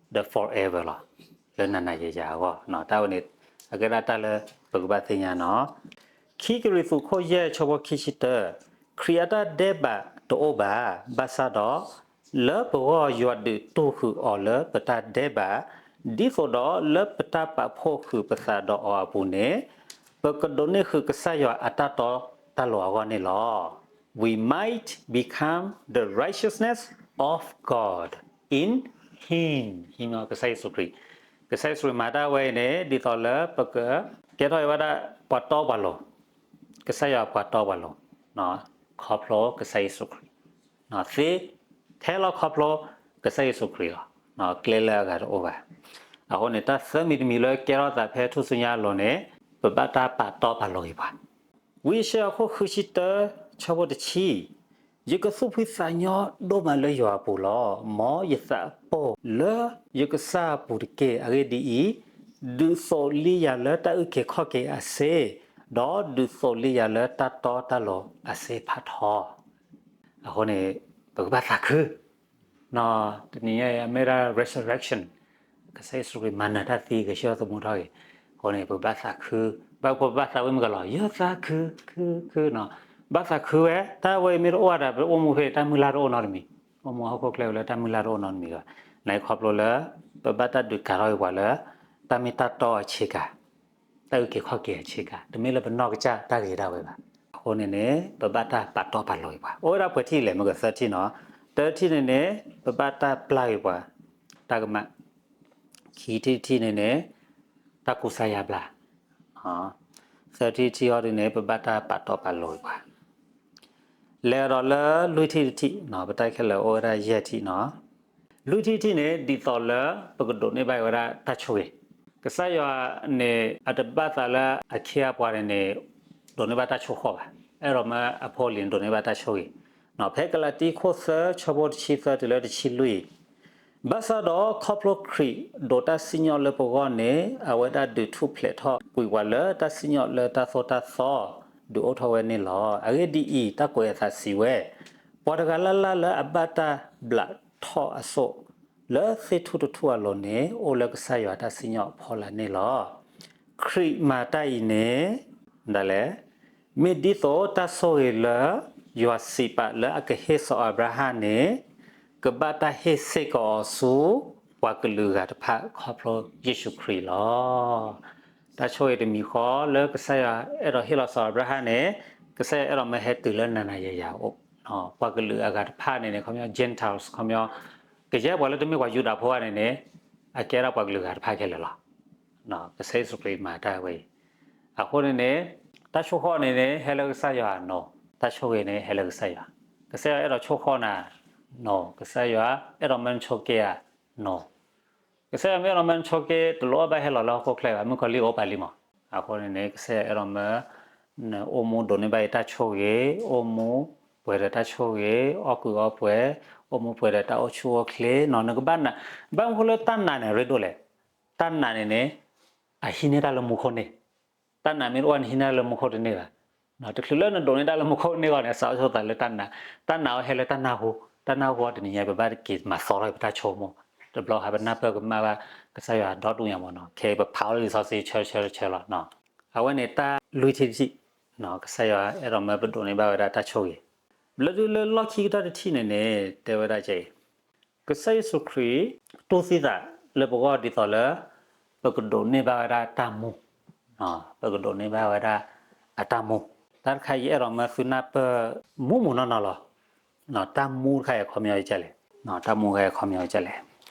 တဘျီ ဒီး forever လီၤ, လၢနၤနၤယၤယၤအဂီၢ်. တၢ်ဝဲန့ၣ် အကဲဒၣ်တၢ်လၢပကဘၣ်သ့ၣ်ညါနီၤ. ခံကရံၣ်သူးခိၣ်ယဲၢ်ဆၢဖိခံဆံတၢ, ခရံာ်အတၢ်ဒဲးဘးတအိၣ်ဘၣ်, ဘၣ်ဆၣ်ဒီး လၢပဂီၢ်ယွၤဒုးတူၢ်ဃုာ်အီၤလၢပတၢ်ဒဲးဘး, ဒ်သိးဒီးလၢပတၢ်ပာ်ဖှိၣ်ဃုာ်ပသးဒီးအီၤအပူၤန့ၣ်, ပကဒိးန့ၢ်ဃုာ်ကစၢ်ယွၤအတၢ်တီတၢ်လိၤအဂီၢ်န့ၣ်လီၤ. We might become the righteousness of God in him, ကစၢ်ယ့ၣ်ၡူးခရံာ်. ကစၢ်ယ့ၣ်ၡူးခရံာ်မၤတၢ်ဝဲအံၤန့ၣ် ဒ်သိးလၢပက ကဲထီၣ်အံၤဝဲဒၣ် ပှၤတီပှၤလိၤ, ကစၢ်ယွၤပှၤတီပှၤလိၤ, ခီဖျိကစၢ်ယ့ၣ်ၡူးခရံာ်, သ့ထဲလီၤခီဖျိကစၢ်ယ့ၣ်ၡူးခရံာ်လီၤ. ကျဲလၢအဂၤတအိၣ်ဘၣ်. အဃိန့ၣ် တၢ်သၢမံၤတမံၤလၢကဲထီၣ်သးဖဲထူၣ်စုညါအလိၤန့ၣ် ပဘၣ်တၢ်ပာ်တီပာ်လိၤက့ၤပှၤ. ဝံယၡါယၤခိၣ်ဃုဆံတၢ ဆၢဖိတဆံ, ယကသူၣ်ဖှံသးညီဒိၣ်မးလၢယွၤအပူၤလီၤ. မ်ယသးပှၢ်လၢယကစၢ်အပူၤတက့ၢ်. အဂ့ၢ်ဒ်အံၤ, ဒုးသိးလံယၤလၢတၢ်အုၣ်က့ၤခီၣ်က့ၤအစ့, ဒီးဒုးသိးလံယၤလၢတၢ်တီတၢ်လိၤအစ့ဖးထီ. အဃိန့ၣ် ပကဘၣ်သးခု တနံၤညါအံၤ အမ့ၢ်ဒၣ် resurrection, ကစၢ်ယ့ၣ်ၡူးခရံာ်မၤနၢၤတၢ်သံ ကဆှၢသမူထီၣ်က့ၤ. အဃိန့ၣ် ပကဘၣ်သးခု, ဘၣ်ပဘၣ်သးဝဲမုၢ်ကလီၤ, ယသးခု, ခု, ခုနီၤ. ဘၣ်သးခုဝဲ, တၢ်ဝဲအံၤမ့ၢ်တအိၣ်ဝဲဒၣ် ပအိၣ်မူဖဲတၢ်မုၢ်လၢ်တအိၣ်နီတမံၤ, အိၣ်မူဟီၣ်ခိၣ်ချၢဝဲလၢတၢ်မုၢ်လၢ်တအိၣ်နီတမံၤဘၣ်. နာ်က့ခီဖျိလၢ ပဘၣ်တၢ်ဒုးကၤထီၣ်က့ၤပှၤလၢ တၢ်မ့ၢ်တၢ်တီအဆ့ကၤ တၢ်အုၣ်က့ၤခီၣ်က့ၤအဆ့ကၤ, တမ့ၢ်လၢပနီၢ်ကစၢ်တၢ်ဂ့ၤဒၣ်ဝဲဘၣ်. အဃိန့ၣ်န့ၣ် ပဘၣ်တၢ်ပာ်တီပာ်လိၤက့ၤပှၤ. အိၣ်ဝဲဒၣ်ပှဲၤထံၣ်လဲၣ်, မ့ၢ်ကသၢထံၣ်နီၤ. တၢထံၣ်န့ၣ်န့ၣ် ပဘၣ်တၢ်ပျၢ်က့ၤပှၤ တၢ်ကမၣ်. ခံထံၣ်တထံၣ်န့ၣ်န့ၣ် တၢ်ကူစါယါဘျါ. သၢထံၣ်တထံၣ်အံၤဒ်န့ၣ် ပဘၣ်တၢ်ပာ်တီပာ်လိၤက့ၤပှၤ. လဲၤဒီးလၢလွံၢ်ထံၣ်တထံၣ်နီၤ, ပတၢ်ခဲလၢာ်အိၣ်ဝဲဒၣ်ယဲၢ်ထံၣ်နီၤ. လွံၢ်ထံၣ်တထံၣ်န့ၣ် ဒ်သိးလၢပကဒိးန့ၢ်ဘၣ်ဝဲဒၣ်တၢ်ဆိၣ်ဂ့ၤ. ကစၢ်ယွၤန့ၣ် အတဘၣ်သးလၢအခ့အပှၤန့ၣ်န့ၣ် ဒိးန့ၢ်ဘၣ်တၢ်ဆိၣ်ဃီၣ်ဘၣ်. အဲၣ်ဒိးမၢအဖိအလံၤန့ၣ် ဒိးန့ၢ်ဘၣ်တၢ်ဆိၣ်ဂ့ၤ. ဖဲကလၤတံ ခိၣ်သၢ ဆၢဖိတဆံသၢတုၤလၢတဆံလွံၢ်, ဘၣ်ဆၣ်ဒီးခီဖျိခရံာ်ဒိးတၢ်စံၣ်ညီၣ်လၢပဂီၢ်န့ၣ် အဝဲဒၣ်ဒုးထူၣ်ဖျဲးထီၣ်ကွံာ်ပှၤလၢတၢ်စံၣ်ညီၣ်လၢတၢ်သိၣ်တၢ်သီ ဒုးအိၣ်ထီၣ်ဝဲန့ၣ်လီၤ. အဂ့ၢ်ဒ်အံၤ, တၢ်ကွဲးအသးစံးဝဲ, ပှၤတဂၤလၢ်လၢ်လၢအဘၣ်တၢ်ဘျးထီၣ်အစိၣ် လၢသ့ၣ်ထူၣ်တထူၣ်အလိၤန့ၣ် အိၣ်လၢကစၢ်ယွၤတၢ်စံၣ်ညီၣ်အဖီလာ်န့ၣ်လီၤ. ခရံာ်မၤတၢ်အံၤန့ၣ် ဒ်လဲၣ်, မ့ၢ်ဒ်သိးတၢ်ဆိၣ်ဂ့ၤလၢ ယွၤစံးပာ်လၢအကဟ့ၣ်စီၤအၤဘြၤဟၣ်န့ၣ် ကဘၣ်တၢ်ဟ့ၣ်စ့ၢ်ကီးအီၤဆူ ပှၤကလုာ်အဂၤတဖၣ်ခီဖျိယ့ၣ်ၡူးခရံာ်လီၤ. တၢ်ဆိၣ်ဂ့ၤတမံၤဃီလၢကစၢ်ယွၤအဲၣ်ဒိးဟ့ၣ်လီၤစီၤအၤဘြၤဟၣ်န့ၣ် ကစၢ်ယွၤအဲၣ်ဒိးမၢဟဲတုၤလၢနၤနၤယၤယၤအအိၣ်, ပှၤကလုာ်အဂၤတဖၣ်န့ၣ်န့ၣ် ခီပညီ Gentiles ခီပညီ ကယဲၢ်ပှၤလၢတမ့ၢ်ပှၤယူဒၤဖိဘၣ်န့ၣ်န့ၣ် အကဲဒၣ်ပှၤကလုာ်ဂၤတဖၣ်ခဲလၢာ်လီၤ. ကစၢ်ယ့ၣ်ၡူးခရံာ်မၤတၢ်ဝဲအံၤ, အဃိန့ၣ်န့ၣ် တၢ်ဆိၣ်ဃီၣ်န့ၣ်န့ၣ် ဟဲလၢကစၢ်ယွၤနီၤ, တၢ်ဆိၣ်ဂ့ၤန့ၣ် ဟဲလၢကစၢ်ယွၤ, ကစၢ်ယွၤအဲၣ်ဒိးဆိၣ်ဃီၣ်နၤနီၤ, ကစၢ်ယွၤအဲၣ်ဒိးမၢနဆိးက့ဧါနီၤ, ကစၢ်ယွၤမ့ၢ်အဲၣ်ဒိးမၢနဆိးက့ တလိၣ်အီၣ်ဘၣ်ဟဲလီၤလၢဟီၣ်ခိၣ်ချၢဘၣ်, မုၣ်ကီၤလံၢ်အိၣ်ပာ်လံမး, အဃိန့ၣ်န့ၣ် ကစၢ်ယွၤအဲၣ်ဒိးမၢ နအိၣ်မူဒိးန့ၢ်ဘၣ်အံၤတၢ်ဆိၣ်ဂ့ၤ, အိၣ်မူပှဲၤဒီးတၢ်ဆိၣ်ဂ့ၤ, အီၣ်ကုးအီပှဲၤ, အိၣ်မူပှဲၤဒီးတၢ်အိၣ်ဆူၣ်အိၣ်ချ့နီၤ, နကဘၣ်နာ်, ဘၣ်မနုၤဃိလၢတၢ်နာ်န့ၣ် ရ့ဒိၣ်လဲၣ်, တၢ်နာ်န့ၣ်န့ၣ် အဟံးန့ၢ်တၢ်လၢမူခိၣ်န့ၣ်, တၢ်နာ်မ့ၢ်တအိၣ်န့ၣ် ဟံးန့ၢ်တၢ်လၢမူခိၣ်တန့ၢ်ဘၣ်. တချုးလၢနဒိးန့ၢ်တၢ်လၢမူခိၣ်န့ၢ်အဂီၢ်န့ၣ် စးထီၣ်ဆိသးလၢတၢ်နာ်, တၢ်နာ်အီၤဟဲလၢတၢ်နၢ်ဟူ, တၢ်နၢ်ဟူအီၤတနံၤညါ ပဘၣ်တက့ၤမၤသီထီၣ်ပတၢ်ဆိကမိၣ်, တဘျီဟးပနၢ်ပၢၢ်ကမၣ်ဘၣ် ကစၢ်ယွၤဒီဒူၣ်ညါမးနီၤ, ခဲအံၤပဖးအီၤလၢလံာ်စီဆှံဆၢဆၢတဆၢလီၤ. အဝဲန့ၣ်တၢ်လွံၢ်ထံၣ်တထံၣ်, ကစၢ်ယွၤအဲၣ်ဒိးမၢပဒိးန့ၢ်ဘၣ်ဝဲဒၣ်တၢ်ဆိၣ်ဂ့ၤ, ဘျီဒုလၢလီၢ်ခံကတၢၢ်တထံၣ်န့ၣ်န့ၣ် တဲဝဲဒၣ်ကဲအံၤ, ကစၢ်ယ့ၣ်ၡူးခရံာ် တူၢ်သံသးလၢပဂီၢ်ဒ်သိးလၢ ပကဒိးန့ၢ်ဘၣ်ဝဲဒၣ်တၢ်မူ, ပကဒိးန့ၢ်ဘၣ်ဝဲဒၣ်အတၢ်မူ, တၢ်တခါအံၤယအဲၣ်ဒိးမၢသုနၢ်ပၢၢ်မူးမူးနီၢ်နီၢ်လီၤ. တၢ်မူတခါအံၤအခီပညီကဲလဲၣ်, တၢ်မူတခါအံၤအခီပညီကဲလဲၣ်,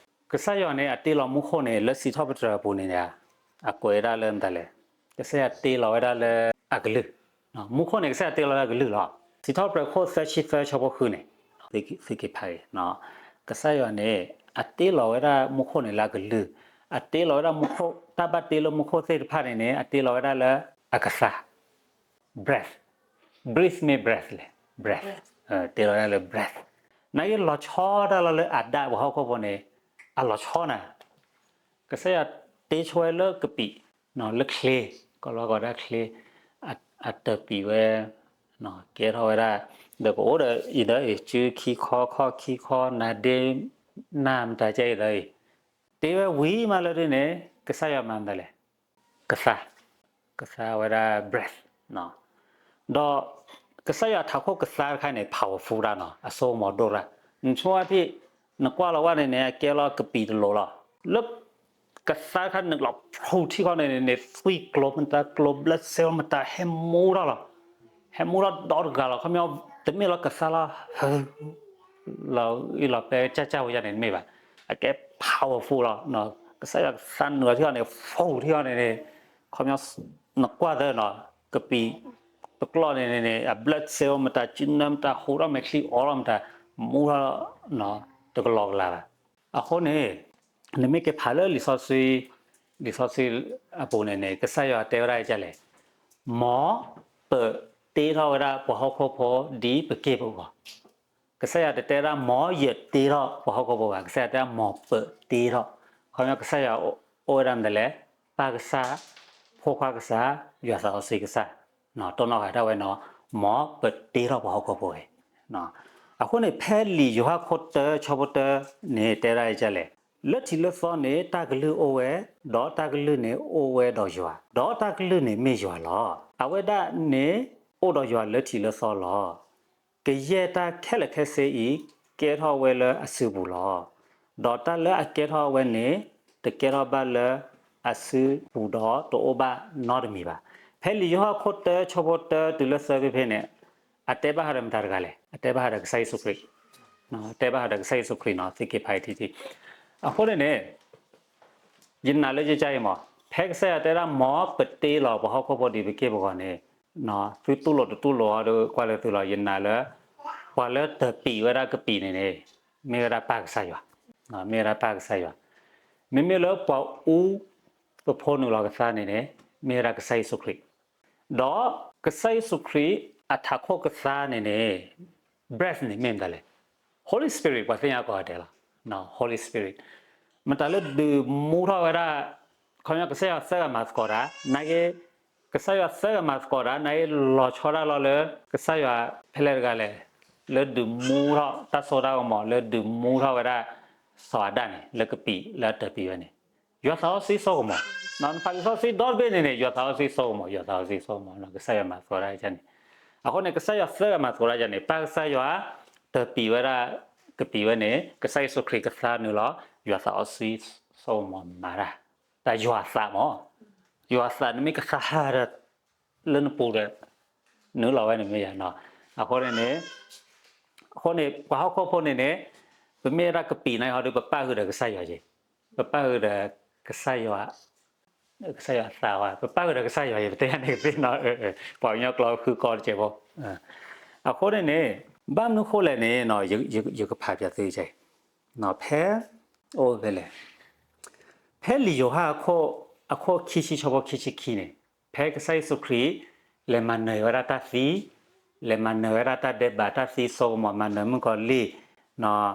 ကစၢ်ယွၤန့ၣ် အတ့လီၤမူခိၣ်န့ၣ် လၢစံးထီၣ်ပတြၢၤအပူၤန့ၣ် အကွဲးဒၣ်လၢမတၤလဲၣ်, ကစၢ်ယွၤတ့လီၤဝဲဒၣ်လၢအကလုၢ် မူခိၣ်န့ၣ် ကစၢ်ယွၤတ့လီၤလၢအကလုၢ်လီၤ. စံးထီၣ်ပတြၢၤခိၣ်သၢဆံသၢဆၢဖိဃုန့ၣ်, သုက့ၤဖးအံၤ, ကစၢ်ယွၤန့ၣ် အတ့လီၤဝဲဒၣ်မူခိၣ်န့ၣ်လၢအကလုၢ်, အတ့လီၤဝဲဒၣ်မူခိၣ် တၢ်ဘၣ်တ့လၢမူခိၣ်သ့ၣ်တဖၣ်န့ၣ်န့ၣ် အတ့လီၤဝဲဒၣ်လၢအကသါ breath, breathe မ့ၢ် breath လဲၣ်, breath, တ့လီၤဝဲဒၣ်လၢ breath, နာ်က့လီၤဆီတၢ်လီၤလၢအဒၣ်ပှၤဟီၣ်ခိၣ်ဖိန့ၣ် အလီၤဆီနၤ ကစၢ်ယွၤတ့ဆိဝဲလၢကပံာ်, လၢချ့, ကီၢ်လီၤကီၢ်ဒၣ်ချ့, အတပံာ်ဝဲ, ကဲထီၣ်ဝဲဒၣ်, ဒီးကအိၣ်ဒီးအံၤဒီးအံၤ စုခံခီခီၣ်ခံခီ နၤဒ့, နၢ်မတၤကဲအံၤဒီးအံၤ, တ့ဝဲဝံၤမးလၢဒ်န့ၣ် ကစၢ်ယွၤမၤမတၤလဲၣ်, ကသါ, ကသါဝဲဒၣ် breath ဒီးကစၢ်ယွၤထးခိၣ်ကသါတခါန့ၣ် powerful တၢ်နီၤ အစိကမီၤဒိၣ်တၢ်, နဆိအါထံၣ်, နကွၢ်လီၤဝဲန့ၣ်န့ၣ် အကဲလီၤကပံာ်တလိၤလီၤ, လၢကသါတခါန့ၣ် လီၤဖျိထံဃီန့ၣ်န့ၣ် သွံၣ်ကျိၤမတၤကျိၤ blood cell မတၤ ဟဲမူထီၣ်လီၤ, ဟဲမူထီၣ်ဒီတဂၤလီၤ ခီပညီ, တမ့ၢ်လၢကသါလီၤ လီၤအံၤလီၤပဲကၢ်ကၢ်ဝဲယၤန့ၣ် တမ့ၢ်ဘၣ်, အကဲ powerful လီၤ, ကစၢ်ယွၤကသါနုာ်လီၤထံဃီန့ၣ် ဖျိထံဃီန့ၣ်န့ၣ်, ခီပညီ, နကွၢ်သၢနီၤ, ကပံာ်, တကျီၢ်န့ၣ်န့ၣ် အ blood cell မတၤ စုနၢမတၤ ဟူးထီၣ်မဲာ်ချံအီထီၣ်မတၤ, မူထီၣ်, တကလီၤကလၤဘၣ်, အဃိန့ၣ်, နမ့ၢ်က့ၤဖးလၢလံာ်စီဆှံ, လံာ်စီဆှံအပူၤန့ၣ်န့ၣ် ကစၢ်ယွၤတဲဝဲဒၣ်ဒ်လဲၣ်, မ်ပတ့ထီၣ်ဝဲဒၣ်ပှၤဟီၣ်ခိၣ်ဖိဒ်ပက့ၢ်ပဂီၤ, ကစၢ်ယွၤတတဲဒၣ်မ်ယတ့ထီၣ်ပှၤဟီၣ်ခိၣ်ဖိဘၣ်, ကစၢ်ယွၤတဲဒၣ်မ်ပတ့ထီၣ်. ခီပညီကစၢ်ယွၤအိၣ်ဝဲဒၣ်မတၤလဲၣ်, ပၢ်ကစၢ်, ဖိခွါကစၢ်, ယွၤသးစီဆှံကစၢ်, တိၢ်နီၣ်ဃာ်တၢ်ဝဲနီၤ, မ်ပတ့ထီၣ်ပှၤဟီၣ်ခိၣ်ဖိဝဲ. အဃိန့ၣ် ဖဲလံာ်ယိၤဟၣ်ခိၣ်တၢဆၢဖိတၢန့ၣ် တဲဒၣ်ဒ်လဲၣ်, လၢထံးလၢသီန့ၣ် တၢ်ကလုၢ်အိၣ်ဝဲ, ဒီးတၢ်ကလုၢ်န့ၣ်အိၣ်ဝဲဒီးယွၤ, ဒီးတၢ်ကလုၢ်န့ၣ်မ့ၢ်ယွၤလီၤ. အဝဲဒၣ်န့ၣ်အိၣ်ဒီးယွၤလၢထံးလၢသီလီၤ. ကယဲၢ်တၢ်ခဲလၢာ်ခဲဆ့အံၤ ကဲထီၣ်ဝဲလၢအစုပူၤလီၤ. ဒီးတၢ်လၢအကဲထီၣ်ဝဲန့ၣ် တကဲထီၣ်ဘၣ်လၢအစုပူၤဒီးတအိၣ်ဘၣ်နီတမံၤဘၣ်. ဖဲလံာ်ယိၤဟၣ်ခိၣ်တၢဆၢဖိတၢတုၤလၢသၢဖဲဖဲန့ၣ် အတဲဘၣ်ဃးဒီးမတၤတဂၤလဲၣ်, အတဲဘၣ်ဃးဒီးကစၢ်ယ့ၣ်ၡူးခရံာ်, တဲဘၣ်ဃးဒီးကစၢ်ယ့ၣ်ၡူးခရံာ်နီၤ, သ့က့ၤဖးအံၤထံထံ. အဃိန့ၣ်န့ၣ် ယနာ်လၢယကအံၤမး, ဖဲကစၢ်ယွၤတဲဒၣ်မ်ပတ့လီၤပှၤဟီၣ်ခိၣ်ဖိဒ်ပက့ၢ်ပဂီၤန့ၣ်, သုတူၢ်လိာ်တတူၢ်လိာ်အီၤဒီးကွၢ်လၢသုလီၤ. ယနာ်လၢ ပှၤလၢတပံာ်ဝဲဒၣ်ကပံာ်န့ၣ်န့ၣ် မ့ၢ်ဝဲဒၣ်ပၢ်ကစၢ်ယွၤ, မ့ၢ်ဝဲဒၣ်ပၢ်ကစၢ်ယွၤ. မ့မ့ၢ်လၢပှၤအူသဖိနုာ်လီၤကသါန့ၣ်န့ၣ် မ့ၢ်ဝဲဒၣ်ကစၢ်ယ့ၣ်ၡူးခရံာ်, ဒီးကစၢ်ယ့ၣ်ၡူးခရံာ်အထးခိၣ်ကသါန့ၣ်န့ၣ် breath န့ၣ်မ့ၢ်မတၤလဲၣ်. Holy Spirit ပှၤသ့ၣ်ညါကိးဂၤဒဲးလီၤ. Holy Spirit မတၤလၢဒုးမူထီၣ်ဝဲဒၣ်, ခီပညီကစၢ်ယွၤသၢဂၤမၤသကိးတၢ်, နာ်က့, ကစၢ်ယွၤသၢဂၤမၤသကိးတၢ် နာ်က့လီၤဆီဒၣ်လီၤလၢ ကစၢ်ယွၤဖဲလဲၣ်တဂၤလဲၣ်, လၢဒုးမူထီၣ်တၢ်စိတၢ်ကမီၤ လၢဒုးမူထီၣ်ဝဲဒၣ် စီၤအၤဒၣ်န့ၣ် လၢကပံာ်လၢအတပံာ်ဝဲန့ၣ် ယွၤသးစီဆှံစိကမီၤ, နဖးလံာ်စီဆှံဒီတဘ့ၣ်န့ၣ်န့ၣ် ယွၤသးစီဆှံစိကမီၤ, ယွၤသးစီဆှံစိကမီၤ, ကစၢ်ယွၤမၤသကိးတၢ်န့ၣ်. အဃိန့ၣ် ကစၢ်ယွၤသၢဂၤမၤသကိးတၢ်န့ၣ် ပၢ်ကစၢ်ယွၤ တပံာ်ဝဲဒၣ်, ကပံာ်ဝဲန့ၣ် ကစၢ်ယ့ၣ်ၡူးခရံာ်ကသါနုာ်လီၤ, ယွၤသးစီဆှံစိကမီၤမၤတၢ်, တၢ်ယွၤအသးမး, ယွၤအသးန့ၣ်မ့ၢ်ကသါဒီး လၢနပူၤဒီး နုာ်လီၤဝဲန့ၣ်မ့ၢ်ယၤနီၤ. အဃိန့ၣ်န့ၣ်, အဃိန့ၣ် ပှၤဟီၣ်ခိၣ်ဖိန့ၣ်န့ၣ် ပမ့ၢ်ဝဲဒၣ်ကပံာ်န့ၣ်ဟီဒီး ပပၣ်ဃုာ်ဒီးကစၢ်ယွၤယ့ၣ်, ပပၣ်ဃုာ်ဒီးကစၢ်ယွၤ, ကစၢ်ယွၤအသးဝဲ, ပပၣ်ဃုာ်ဒီးကစၢ်ယွၤယ့ၣ်, ပတဲယၤန့ၣ်ကသ့ၣ်နီၤ, ပှၤကညီကျိာ်ဃုကီတစဲးဖိ. အဃိန့ၣ်န့ၣ် ဘၣ်မနုၤဃိလဲၣ်န့ၣ် ယကဖးပၠးသုကဲ, ဖဲ, အိၣ်ဖဲလဲၣ်, ဖဲလံာ်ယိၤဟၣ်အခိၣ်, အခိၣ်ခံဆံဆၢဖိခံဆံခံန့ၣ်, ဖဲကစၢ်ယ့ၣ်ၡူးခရံာ် လဲၤမၤနၢၤဝဲဒၣ်တၢ်သံ, လဲၤမၤနၢၤဝဲဒၣ်တၢ်ဒဲးဘးတၢ်သံစိကမီၤ မၤနၢၤမုၣ်ကီၤလံၢ်,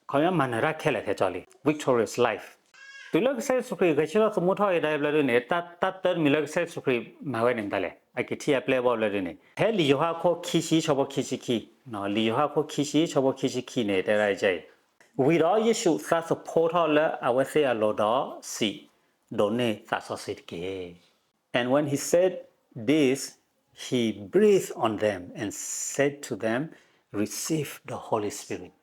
ခီပညီမၤနၢၤတၢ်ခဲလၢာ်ခဲဆ့လံ, victorious life. တုၤလၢကစၢ်ယ့ၣ်ၡူးခရံာ်ဂဲၤဆၢထၢၣ်သမူထီၣ်အံၤဒီးဘျီဒုန့ၣ် တၢ်တၢတမံၤလၢကစၢ်ယ့ၣ်ၡူးခရံာ်မၤဝဲန့ၣ်မတၤလဲၣ်, အက့ၤထံၣ်အပျဲၢ်အဘီၣ်ဘျီဒုန့ၣ် ဖဲလံာ်ယိၤဟၣ်အခိၣ်ခံဆံဆၢဖိခံဆံခံ, လံာ်ယိၤဟၣ်အခိၣ်ခံဆံဆၢဖိခံဆံခံန့ၣ် တဲဒၣ်အံၤ, ဝံၤဒီးယ့ၣ်ၡူးသါသဖှိထီၣ်လၢအဝဲသ့ၣ်အလိၤဒီးစံး, ဒိးန့ၢ်သးစီဆှံတက့ၢ်. And when he said this, he breathed on them and said to them, Receive the Holy Spirit.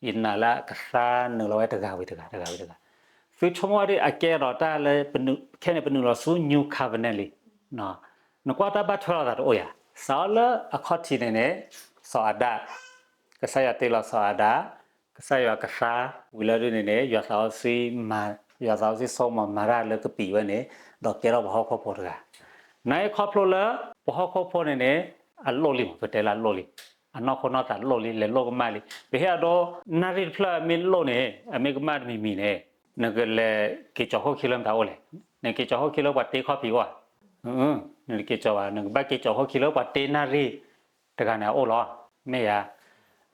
ယနာ်လၢကသါနုာ်လီၤဝဲတဂၤဝံၤတဂၤ တဂၤဝံၤတဂၤ, သုဆိကမိၣ်ဝဲဒၣ်အကဲထီၣ်တၢ်လၢ, ခဲန့ၣ်ပနုာ်လီၤဆူ New Covenant လံ. နကွၢ်တၢ်ဘၣ်ထွဲလိာ်သးတအိၣ်ယၤ, စးထီၣ်လၢအခီၣ်ထံးန့ၣ်န့ၣ်, စီၤအၤဒၣ်, ကစၢ်ယွၤတ့လီၤစီၤအၤဒၣ်, ကစၢ်ယွၤကသါဝံၤလၢဒုန့ၣ်န့ၣ် ယွၤသးစီဆှံမၤ, ယွၤသးစီဆှံစိကမီၤမၤတၢ်လၢကပံာ်ဝဲန့ၣ်, ဒီးကဲထီၣ်ပှၤဟီၣ်ခိၣ်ဖိတဂၤ. နာ်က့ခီဖျိလၢ ပှၤဟီၣ်ခိၣ်ဖိန့ၣ်န့ၣ်, အလိၣ်လံမး ပတဲလၢအလိၣ်လံ, အနီၢ်ခိနီၢ်သးလိၣ်လံ လဲၤလိၣ်ကမၣ်လံ. ပဟ့ၣ်အဒိ နၣ်ရံၣ်တဖျၢၣ်မ့ၢ်လိၣ်န့ၣ် အမ့ၢ်ကမၣ်တမံၤမံၤန့ၣ်, နကလဲၤက့ၤကၠီၤခိၣ်ခံလၢမတၤအိၣ်လဲၣ်, နက့ၤကၠီၤခိၣ်ခံလၢပှၤတ့ခီၣ်ဖံးအိၣ်ဧါ, နတက့ၤကၠီၤဘၣ်, နကဘၣ်က့ၤကၠီၤခိၣ်ခံလၢပှၤတ့နၣ်ရံၣ် တဂၤန့ၣ်အအိၣ်လီၤ, မ့ၢ်ယၤ.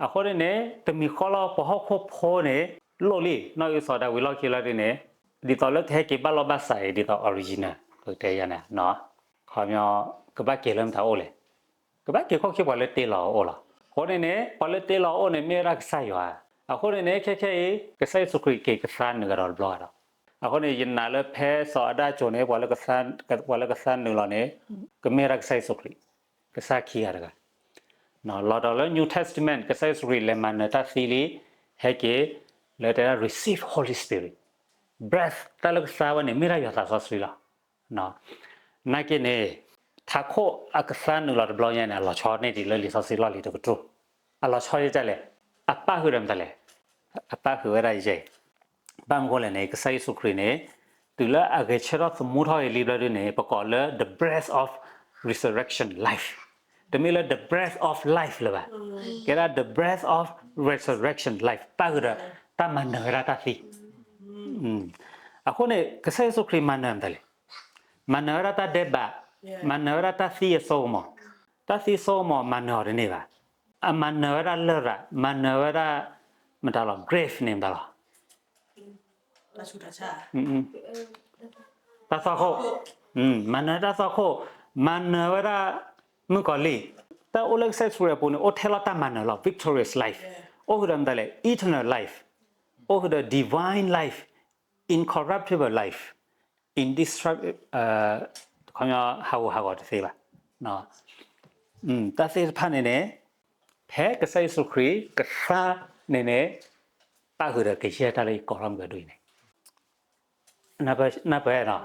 အဃိန့ၣ်န့ၣ် တမံၤဃီလီၤ ပှၤဟီၣ်ခိၣ်ဖိန့ၣ် လိၣ်လံ, နီၢ်အုၣ်သီဒၣ်ဝံၤလီၢ်ခံလၢဒုန့ၣ်, ဒ်သိးလၢကဟဲက့ၤဘၣ်လီၢ်ဘၣ်စးအံၤ ဒ်သိး original ပကတဲယၤန့ၣ်, ခီပညီ ကဘၣ်က့ၤလၢမတၤအိၣ်လဲၣ်, ကဘၣ်က့ၤခိၣ်ခံပှၤလၢတ့လီၤအအိၣ်လီၤ. အဃိန့ၣ်န့ၣ် ပှၤလၢတ့လီၤအအိၣ်န့ၣ် မ့ၢ်ဝဲဒၣ်ကစၢ်ယွၤ. အဃိန့ၣ်န့ၣ် ခဲခဲအံၤ ကစၢ်ယ့ၣ်ၡူးခရံာ်က့ၤကသါနုာ်ဂၤဒီးတဘျီဂၤဒီး, အဃိန့ၣ် ယနာ်လၢဖဲစီၤအၤဒၣ်အစိၤန့ၣ် ပှၤလၢကသါနုာ်လီၤန့ၣ် ကမ့ၢ်ဝဲဒၣ်ကစၢ်ယ့ၣ်ၡူးခရံာ်, ကစၢ်ခံဂၤတဂၤ လီၤဒီးလၢ New Testament ကစၢ်ယ့ၣ်ၡူးခရံာ်လဲၤမၤနၢၤတၢ်သံလံ, ဟဲက့ၤ လၢတဲဒၣ် receive Holy Spirit, breath တၢ်လၢကသါဝဲန့ၣ် မ့ၢ်ဒၣ်ယွၤသးစီဆှံလီၤ. နာ်က့န့ၣ် ထးခိၣ်အကသါနုာ်လီၤတဘျီညါန့ၣ် အလီၤဆီန့ၢ်ဒံးလၢလံာ်စီဆှံလီၢ်လံၤတကတြူၢ်, အလီၤဆီဒ်လဲၣ်, အပၣ်ဃုာ်ဒီးမတၤလဲၣ်, အပၣ်ဃုာ်ဝဲဒၣ်ယဲၢ် ဘၣ်မနုၤဃိလဲၣ်န့ၣ် ကစၢ်ယ့ၣ်ၡူးခရံာ်န့ၣ် တုၤလၢအဂဲၤဆၢထၢၣ်သမူထီၣ်အံၤလံဘျီဒုန့ၣ် ပကိးလၢ the breath of resurrection life, တမ့ၢ်လၢ the breath of life လၢၤဘၣ်, ကဲဒၣ် the breath of resurrection life ပၣ်ဃုာ်ဒီးတၢ်မၤနၢၤဝဲဒၣ်တၢ်သံ. အဃိန့ၣ် ကစၢ်ယ့ၣ်ၡူးခရံာ်မၤနၢၤမတၤလဲၣ်, မၤနၢၤဝဲဒၣ်တၢ်ဒဲးဘး, မၤနၢၤဝဲဒၣ်တၢ်သံအစိကမီၤ, တၢ်သံစိကမီၤမၤနၢၤအီၤတန့ၢ်ဘၣ်. အမၤနၢၤဝဲဒၣ်လရာ်, မၤနၢၤဝဲဒၣ် မတၤလီၤ grave န့ၣ်မတၤလီၤ တၢ်သွၣ်ခိၣ်, မၤနၢၤတၢ်သွၣ်ခိၣ်, မၤနၢၤဝဲဒၣ် မုၣ်ကီၤလံၢ်, တၢ်အိၣ်လၢကစၢ်ယ့ၣ်ၡူးခရံာ်အပူၤန့ၣ် အိၣ်ထဲလီၤတၢ်မၤနၢၤလီၤ victorious life, အိၣ်ဃုာ်ဒီးမတၤလဲၣ် eternal life, အိၣ်ဃုာ်ဒီး divine life, incorruptible life, indestructible, ခီပညီဟးဂူာ်ဟးဂီၤတသ့ဘၣ်, တၢ်သ့ၣ်တဖၣ်န့ၣ်န့ၣ် ဖဲကစၢ်ယ့ၣ်ၡူးခရံာ်ကသါန့ၣ်န့ၣ် ပၣ်ဃုာ်ဒီးကယဲၢ်တၢ်လၢယကိးထီၣ်မုၢ်ကဒိၣ်အံၤန့ၣ် နၢ်ပၢၢ်,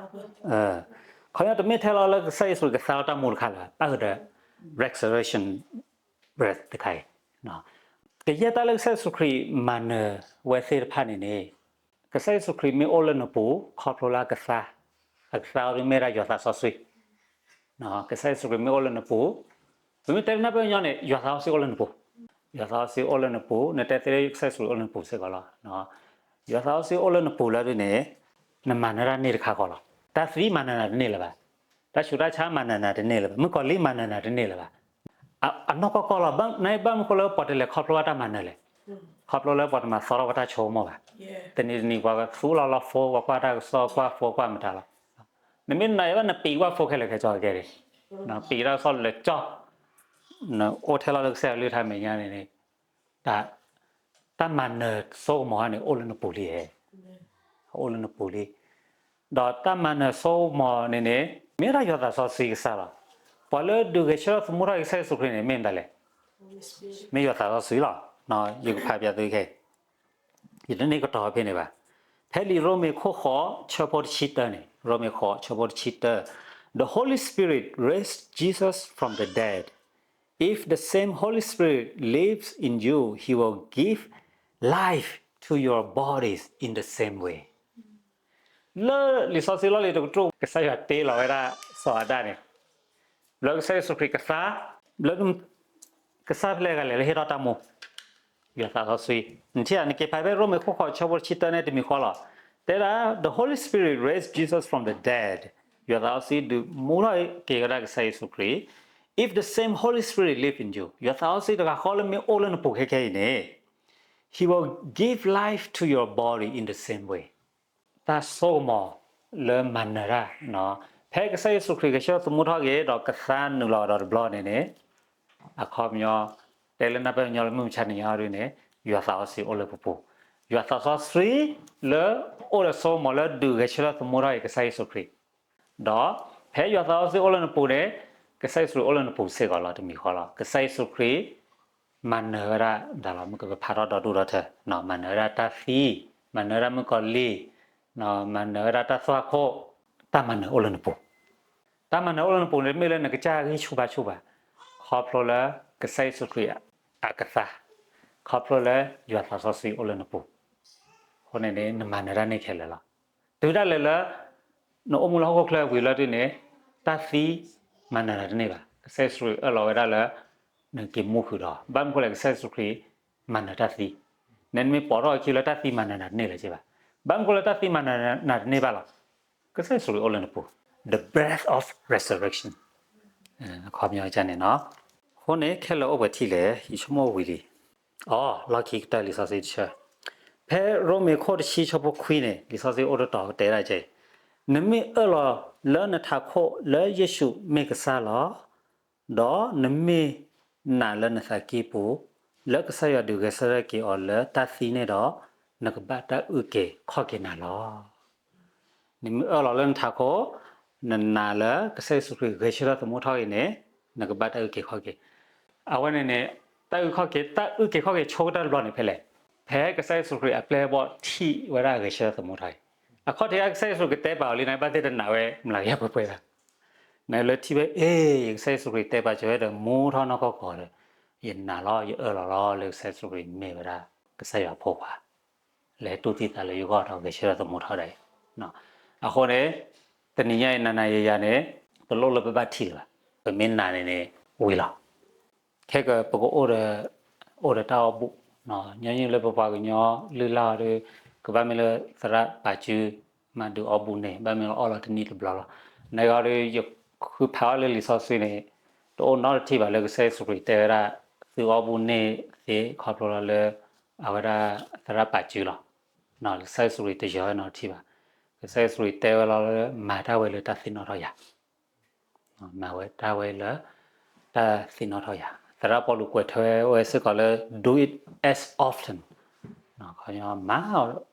ခီပညီတမ့ၢ်ထဲလီၤလၢကစၢ်ယ့ၣ်ၡူးခရံာ်ကသါလီၤတၢ်မူတခါလၢၤဘၣ်, ပၣ်ဃုာ်ဒီး resurrection breath တခါအံၤ, ကယဲၢ်တၢ်လၢကစၢ်ယ့ၣ်ၡူးခရံာ်မၤနၢၤဝဲသ့ၣ်တဖၣ်န့ၣ်န့ၣ် ကစၢ်ယ့ၣ်ၡူးခရံာ်မ့ၢ်အိၣ်လၢနပူၤ ခီဖျိလၢအကသါ, အကသါအီၤဒ်မ့ၢ်ဒၣ်ယွၤသးစီဆှံ, ကစၢ်ယ့ၣ်ၡူးခရံာ်မ့ၢ်အိၣ်လၢနပူၤ, ပမ့ၢ်တဲနၢ်ပၢၢ်ညီန့ၣ် ယွၤသးစီဆှံအိၣ်လၢနပူၤ, ယွၤသးစီဆှံအိၣ်လၢနပူၤ, နတဲသ့လၢကစၢ်ယ့ၣ်ၡူးခရံာ်အိၣ်လၢနပူၤစ့ၢ်ကီးလီၤ. ယွၤသးစီဆှံအိၣ်လၢနပူၤလၢဒ်န့ၣ် နမၤနၢၤတၢ်န့ၢ်တခါဃီလီၤ. တၢ်သံမၤနၢၤနၤတန့ၢ်လၢၤဘၣ်. တၢ်ဆူးတၢ်ဆါမၤနၢၤနၤတန့ၢ်လၢၤဘၣ်. မုၣ်ကီၤလံၢ်မၤနၢၤနၤတန့ၢ်လၢၤဘၣ်. အနီၢ်ကီၢ်ကီၢ်လီၤ. ဘၣ်နဘၣ်မနုၤဃိလၢပှၤတလဲၤခီဖျိဘၣ်တၢ်မၤနၢၤလဲၣ်. ခီဖျိလၢပှၤတမၤသီထီၣ်ဝဲတၢ်ဆိကမိၣ်ဘၣ်. တနံၤတနံၤပှၤသူလီၤလီၤ phone ပှၤကွၢ်တၢ်ကစီၣ်ကွၢ် phone ကွၢ်မတၤလီၤ. နမ့ၢ်နာ်ယဘၣ်နပံၤကွၢ် phone ခဲလၢာ်ခဲဆ့ကဲန့ၣ်, ပံၤတၢ်ကစီၣ်လၢာ်ကၠီ, နအိၣ်ထဲလီၤလၢကစၢ်ယွၤအကလုၢ်ကထါမဲာ်ညါန့ၣ်န့ၣ်, တၢ်မၤနၢၤစိကမီၤန့ၣ် အိၣ်လၢနပူၤလံ. အိၣ်လၢနပူၤလံ. ဒီးတၢ်မၤနၢၤစိကမီၤန့ၣ်န့ၣ် မ့ၢ်ဒၣ်ယွၤသးစီဆှံကစၢ်လီၤ. ပှၤလၢဒုးဂဲၤဆၢထၢၣ်သမူထီၣ်က့ၤကစၢ်ယ့ၣ်ၡူးခရံာ်န့ၣ် မ့ၢ်မတၤလဲၣ်. မ့ၢ်ယွၤသးစီဆှံလီၤ. ယကဖးပျးသုခဲအံၤ, ယတန့ၢ်ကတီၤဖဲန့ၣ်ဘၣ်. ဖဲလံာ်ရိမ့ၤခိၣ်ဃိးဆၢဖိတဆံတၢန့ၣ်, ရိမ့ၤဃိးဆၢဖိတဆံတၢ, The Holy Spirit raised Jesus from the dead. If the same Holy Spirit lives in you, he will give life to your bodies in the same way. လၢလံာ်စီဆှံလီၢ်လံၤတကတြူၢ် ကစၢ်ယွၤတ့လီၤဝဲဒၣ်စီၤအၤဒၣ်န့ၣ်, ဘျီကစၢ်ယ့ၣ်ၡူးခရံာ်ကသါ, ဘျီ ကစၢ်ဖဲလဲၣ်ဂၤလဲၣ်လၢဟ့ၣ်ထီၣ်တၢ်မူ, ယွၤသးစီဆှံ. နထံၣ်ဧါ, နက့ၤဖးဖဲရိမ့ၤခိၣ်ဃိးဆၢဖိတဆံတၢန့ၣ်တမံၤဃီလီၤ. တဲဒၣ် The Holy Spirit raised Jesus from the dead. ယွၤသးစီဆှံဒုးမူထီၣ်က့ၤဝဲဒၣ်ကစၢ်ယ့ၣ်ၡူးခရံာ်. If the same Holy Spirit live in you, ယွၤသးစီဆှံတဂၤဃီလၢမ့ၢ်အိၣ်လၢနပူၤခဲခဲအံၤန့ၣ်, he will give life to your body in the same way. တၢ်စိကမီၤလၢမၤနၢၤတၢ်, ဖဲကစၢ်ယ့ၣ်ၡူးခရံာ်ဂဲၤဆၢထၢၣ်သမူထီၣ်က့ၤ ဒီးကသါနုာ်လီၤဒီးတဘျီန့ၣ်န့ၣ်, အခီပညီ တဲလၢနၢ်ပၢၢ်ညီလၢမုၢ်မဆါတနံၤအံၤဒ်န့ၣ်, ယွၤသးစီဆှံအိၣ်လၢပပူၤ, ယွၤသးစီဆှံလၢအိၣ်ဒီးစိကမီၤလၢဒုးဂဲၤဆၢထၢၣ်သမူထီၣ်က့ၤကစၢ်ယ့ၣ်ၡူးခရံာ်, ဒီးဖဲယွၤသးစီဆှံအိၣ်လၢနပူၤန့ၣ်, ကစၢ်ယ့ၣ်ၡူးခရံာ်အိၣ်လၢနပူၤစ့ၢ်ကီးလီၤ. တမံၤဃီလီၤ. ကစၢ်ယ့ၣ်ၡူးခရံာ် မၤနၢၤဝဲဒၣ်ဒၣ်လီၤ, မ့ၢ်ကပဖးထီၣ်ဒီဒူၣ်ဒီထၢ, မၤနၢၤဝဲဒၣ်တၢ်သံ, မၤနၢၤဝဲဒၣ်မုၣ်ကီၤလံၢ်, မၤနၢၤဝဲဒၣ်တၢ်သွၣ်ခိၣ်, တၢ်မၤနၢၤအိၣ်လၢနပူၤ, တၢ်မၤနၢၤအိၣ်လၢနပူၤန့ၣ် တမ့ၢ်လၢနကစၢ်ဂံၢ်ဆူၣ်ဘါဆူၣ်ဘၣ်, ခီဖျိလၢကစၢ်ယ့ၣ်ၡူးခရံာ်အကသါ, ခီဖျိလၢယွၤသးစီဆှံအိၣ်လၢနပူၤ, အဃိန့ၣ်န့ၣ် နမၤနၢၤတၢ်န့ၢ်ခဲလၢာ်လီၤ. တုၤဒၣ်လဲာ်လၢ နအိၣ်မူလၢဟီၣ်ခိၣ်ချၢဝံၤလီၤဒ်န့ၣ်, တၢ်သံမၤနၢၤနၤတန့ၢ်ဘၣ်. ကစၢ်ယ့ၣ်ၡူးခရံာ်အၢၣ်လီၤဝဲဒၣ်လၢ နက့ၤမူဃုာ်ဒီး, ဘၣ်မနုၤဃိလဲၣ်, ကစၢ်ယ့ၣ်ၡူးခရံာ်မၤနၢၤတၢ်သံ, နမ့ၢ်ပိာ်ထီၣ်အခံလၢတၢ်သံမၤနၢၤနၤတန့ၢ်လၢၤဘၣ်. ဘၣ်မနုၤဃိလၢတၢ်သံမၤနၢၤနၤတန့ၢ်ဘၣ်လီၤ. ကစၢ်ယ့ၣ်ၡူးခရံာ်အိၣ်လၢနပူၤ, the breath of resurrection, အခီပညီန့ၣ်လီၤ. အဃိန့ၣ် ခဲလၢာ်အိၣ်ပှဲၤထံၣ်လဲၣ်, ယဆိကမိၣ်ဝံၤလံ. အီ, လီၢ်ခံကတၢၢ်လံာ်စီဆှံတဆၢ, ဖဲရိမ့ၤခိၣ်တဆံဆၢဖိခွံန့ၣ် လံာ်စီဆှံအိၣ်တတီၤတဲဒၣ်ကဲ, နမ့ၢ်အၢၣ်လီၤလၢနထးခိၣ်လၢယ့ၣ်ၡူးမ့ၢ်ကစၢ်လီၤ, ဒီးနမ့ၢ်နာ်လၢနသးကံၢ်ပူၤ လၢကစၢ်ယွၤဒုးဂဲၤဆၢထၢၣ်က့ၤအီၤလၢတၢ်သံန့ၣ်ဒီး, နကဘၣ်တၢ်အုၣ်က့ၤခီၣ်က့ၤနၤလီၤ. နမ့ၢ်အၢၣ်လီၤလၢနထးခိၣ်, နနာ်လၢကစၢ်ယ့ၣ်ၡူးခရံာ်ဂဲၤဆၢထၢၣ်သမူထီၣ်အံၤန့ၣ်, နကဘၣ်တၢ်အုၣ်က့ၤခီၣ်က့ၤ. အဝဲန့ၣ်န့ၣ်, တၢ်အုၣ်ခီၣ်က့ၤ, တၢ်အုၣ်က့ၤခီၣ်က့ၤဆိကတၢၢ်တဘျီန့ၣ်ဖဲလဲၣ်, ဖဲကစၢ်ယ့ၣ်ၡူးခရံာ်အပျဲၢ်အဘီၣ်ထံၣ်ဝဲဒၣ်ဂဲၤဆၢထၢၣ်သမူထီၣ်အံၤ, အခီၣ်ထံးကစၢ်ယ့ၣ်ၡူးကတဲပာ်အီၤလံန့ၣ် ဘၣ်သ့ၣ်တနာ်ဝဲမျးကယၤပှဲၤပှဲၤဘၣ်. နလၢထံၣ်ဝဲအ့ၣ်, ယကစၢ်ယ့ၣ်ၡူးခရံာ်တဲပာ်စၢၤဝဲဒီးမူထီၣ်နီၢ်ကီၢ်ကီၢ်ဒီး, ယနာ်လီၤ ယအၢၣ်လီၤလီၤလၢကစၢ်ယ့ၣ်ၡူးခရံာ်မ့ၢ်ဝဲဒၣ်ကစၢ်ယွၤအဖိခွါ လဲၤတူၢ်သံသးလၢယဂီၢ်ဒီးဂဲၤဆၢထၢၣ်သမူထီၣ်ဒၣ်အံၤ. အဃိန့ၣ်, တနံၤညါအံၤနၤနၤယၤယၤန့ၣ်, တလိၣ်လၢပဘၣ်ထံၣ်လၢၤဘၣ်, ပမ့ၢ်နာ်န့ၣ်န့ၣ်ဝံၤလီၤ. ခဲကပကအိၣ်ဒီး, အိၣ်ဒီးတၢ်အီၣ်ဘူၣ်, ညီနုၢ်လၢပပှၤကညီလုၢ်လၢ်အီၤဒီး, ကဘၣ်မ့ၢ်လၢသရၣ်ပာ်စု, မၤဒုးအီၣ်ဘူၣ်န့ၣ် ဘၣ်မ့ၢ်လၢအီၣ်လီၤတနံၣ်တဘျီလီၤ. နဂီၢ်ဒီးယဃုဖးအီၤလၢလံာ်စီဆှံန့ၣ်, တအိၣ်နီတထံၣ်ဘၣ်လၢကစၢ်ယ့ၣ်ၡူးခရံာ်တဲဝဲဒၣ်, သုအီၣ်ဘူၣ်န့ၢ်သ့ခီဖျိလီၤလၢ အဝဲဒၣ်သရၣ်ပာ်စုလီၤ. ကစၢ်ယ့ၣ်ၡူးခရံာ်တယီၤဝဲနီတထံၣ်ဘၣ်. ကစၢ်ယ့ၣ်ၡူးခရံာ်တဲဝဲလီၤလၢ မၤတၢ်ဝဲလၢတၢ်သ့ၣ်နီၣ်ထီၣ်ယၤ မၤဝဲတၢ်ဝဲလၢ တၢ်သ့ၣ်နီၣ်ထီၣ်ယၤ. သရၣ်ပီလူးကွဲးထွဲဝဲစ့ၢ်ကီးလၢ do it as often, မၤအီၤ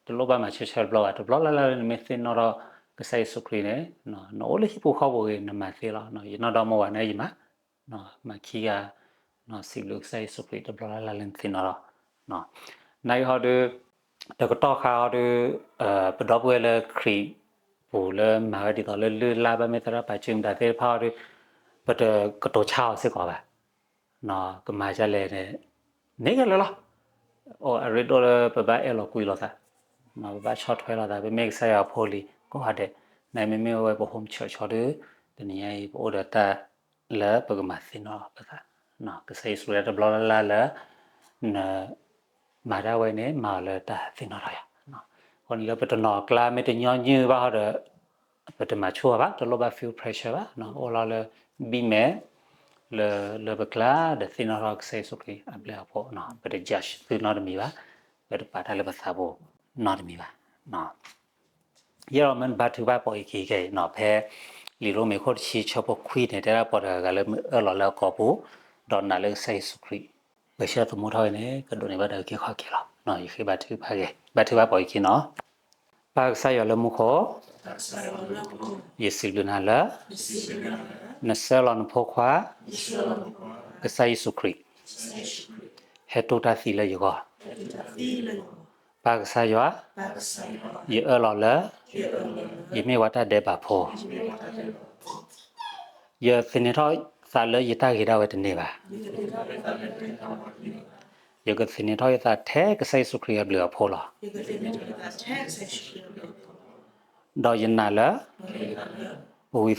တလိၣ်ဘၣ်မၤဆၢဆၢတဘျီဘၣ်, တဘျီလၢ်လၢ်လၢနမ့ၢ်သ့ၣ်နီၣ်ထီၣ်ကစၢ်ယ့ၣ်ၡူးခရံာ်န့ၣ် နအိၣ်လၢဟံၣ်ပူၤဃီပူၤဂ့ၤ နမၤသ့လီၤ. ယနီၢ်ဒီမါဝၤန့ၣ်ယမၤ မၤခံဂၤ စံးဘျုးကစၢ်ယ့ၣ်ၡူးခရံာ်တဘျီလၢ်လၢ်လၢနသ့ၣ်နီၣ်ထီၣ် နာ်က့ဟီဒုး တကတီၢ်ခါဟီဒုး ပဒီပုၢ်ဝဲၢ်လၢခရံာ်ပူၤလၢမၤဝဲဒ်သိးလၢလုၢ်လၢ်ဘၣ်မ့ၢ်သရၣ်ပာ်စုမတၤသ့ၣ်တဖၣ်ဟီဒုး ပတကတိၤဆါအီၤစ့ၢ်ကီးဘၣ်. ကမၤဒ်လဲၣ်န့ၣ် န့ၢ်ကလဲာ်လီၤ. အိၣ်အရ့ဒိၣ်လၢပဘၣ်အဲၣ်လီၤကွံလိာ်သး, ပဘၣ်ဆီၣ်ထွဲလိာ်သး, ပမ့ၢ်ကစၢ်ယွၤအဖိလံၤကိးဂၤဒဲး, နမ့မ့ၢ်ဝဲပ home church ဟီဒုး တနံၤညါအံၤ ပအိၣ်ဒီးတၢ်လၢပကမၤသ့ၣ်နီၣ်ပသး, ကစၢ်ယ့ၣ်ၡူးခရံာ်တဘျီလၢ်လၢ်လၢ န မၤတၢ်ဝဲန့ၣ် မၤအီၤလၢတၢ်သ့ၣ်နီၣ်ထီၣ်ယၤ. အဃိန့ၣ်လၢပတနီၤကျါမ့ၢ်တညီနုၢ်ဘၣ်ဟီဒီး ပတမၤဆူၣ်အီၤဘၣ်, တလိၣ်ဘၣ် feel pressure ဘၣ်, အိၣ်လီၤလၢ ဘံၣ်မဲာ် လၢ လၢပကျါဒီးသ့ၣ်နီၣ်ထီၣ်ကစၢ်ယ့ၣ်ၡူးခရံာ်အဘျုးအဖှိၣ်, ပတ judge သုနီတမံၤဘၣ်, ပတပာ်တၢ်လၢပသးပူၤနီတမံၤဘၣ်. ယဲၢ်လီၤမ့ၢ်ဘါထုကဖၣ်ပိာ်ယခံခဲအံၤနီၤ, ဖဲလံာ်ရိမ့ၤခိၣ်တဆံဆၢဖိခွံန့ၣ် တဲဒၣ်ပှၤတဂၤဂၤလၢမ့ၢ်အၢၣ်လီၤလၢအကိာ်ပူၤ, ဒီးနာ်လၢကစၢ်ယ့ၣ်ၡူးခရံာ် ဂဲၤဆၢထၢၣ်သမူထီၣ်ဝဲန့ၣ် ကဒိးန့ၢ်ဘၣ်တၢ်အုၣ်က့ၤခီၣ်က့ၤလီၤ. ယဃ့ဘါထုကဖၣ်က့ၤ, ဘါထုကဖၣ်ပိာ်ယခံနီၤ. ပၢ်ကစၢ်ယွၤလၢမူခိၣ်, ယစံးဘျုးနၤလၢ နဆှၢလီၤနဖိခွါ ကစၢ်ယ့ၣ်ၡူးခရံာ် ဟဲတူၢ်တၢ်သံလၢယဂီၢ်. ပၢ်ကစၢ်ယွၤ, ယအၢၣ်လီၤလၢ ယမ့ၢ်ပှၤတၢ်ဒဲးဘးဖိ, ယသန့ၤထီၣ်သးလၢယတၢ်ဂ့ၤဒၣ်ဝဲတန့ၢ်ဘၣ်. ယကသန့ၤထီၣ်ယသးထဲကစၢ်ယ့ၣ်ၡူးခရံာ်အဘျုးအဖှိၣ်လီၤ. ဒီးယနာ်လၢ ပဝံသၢသီ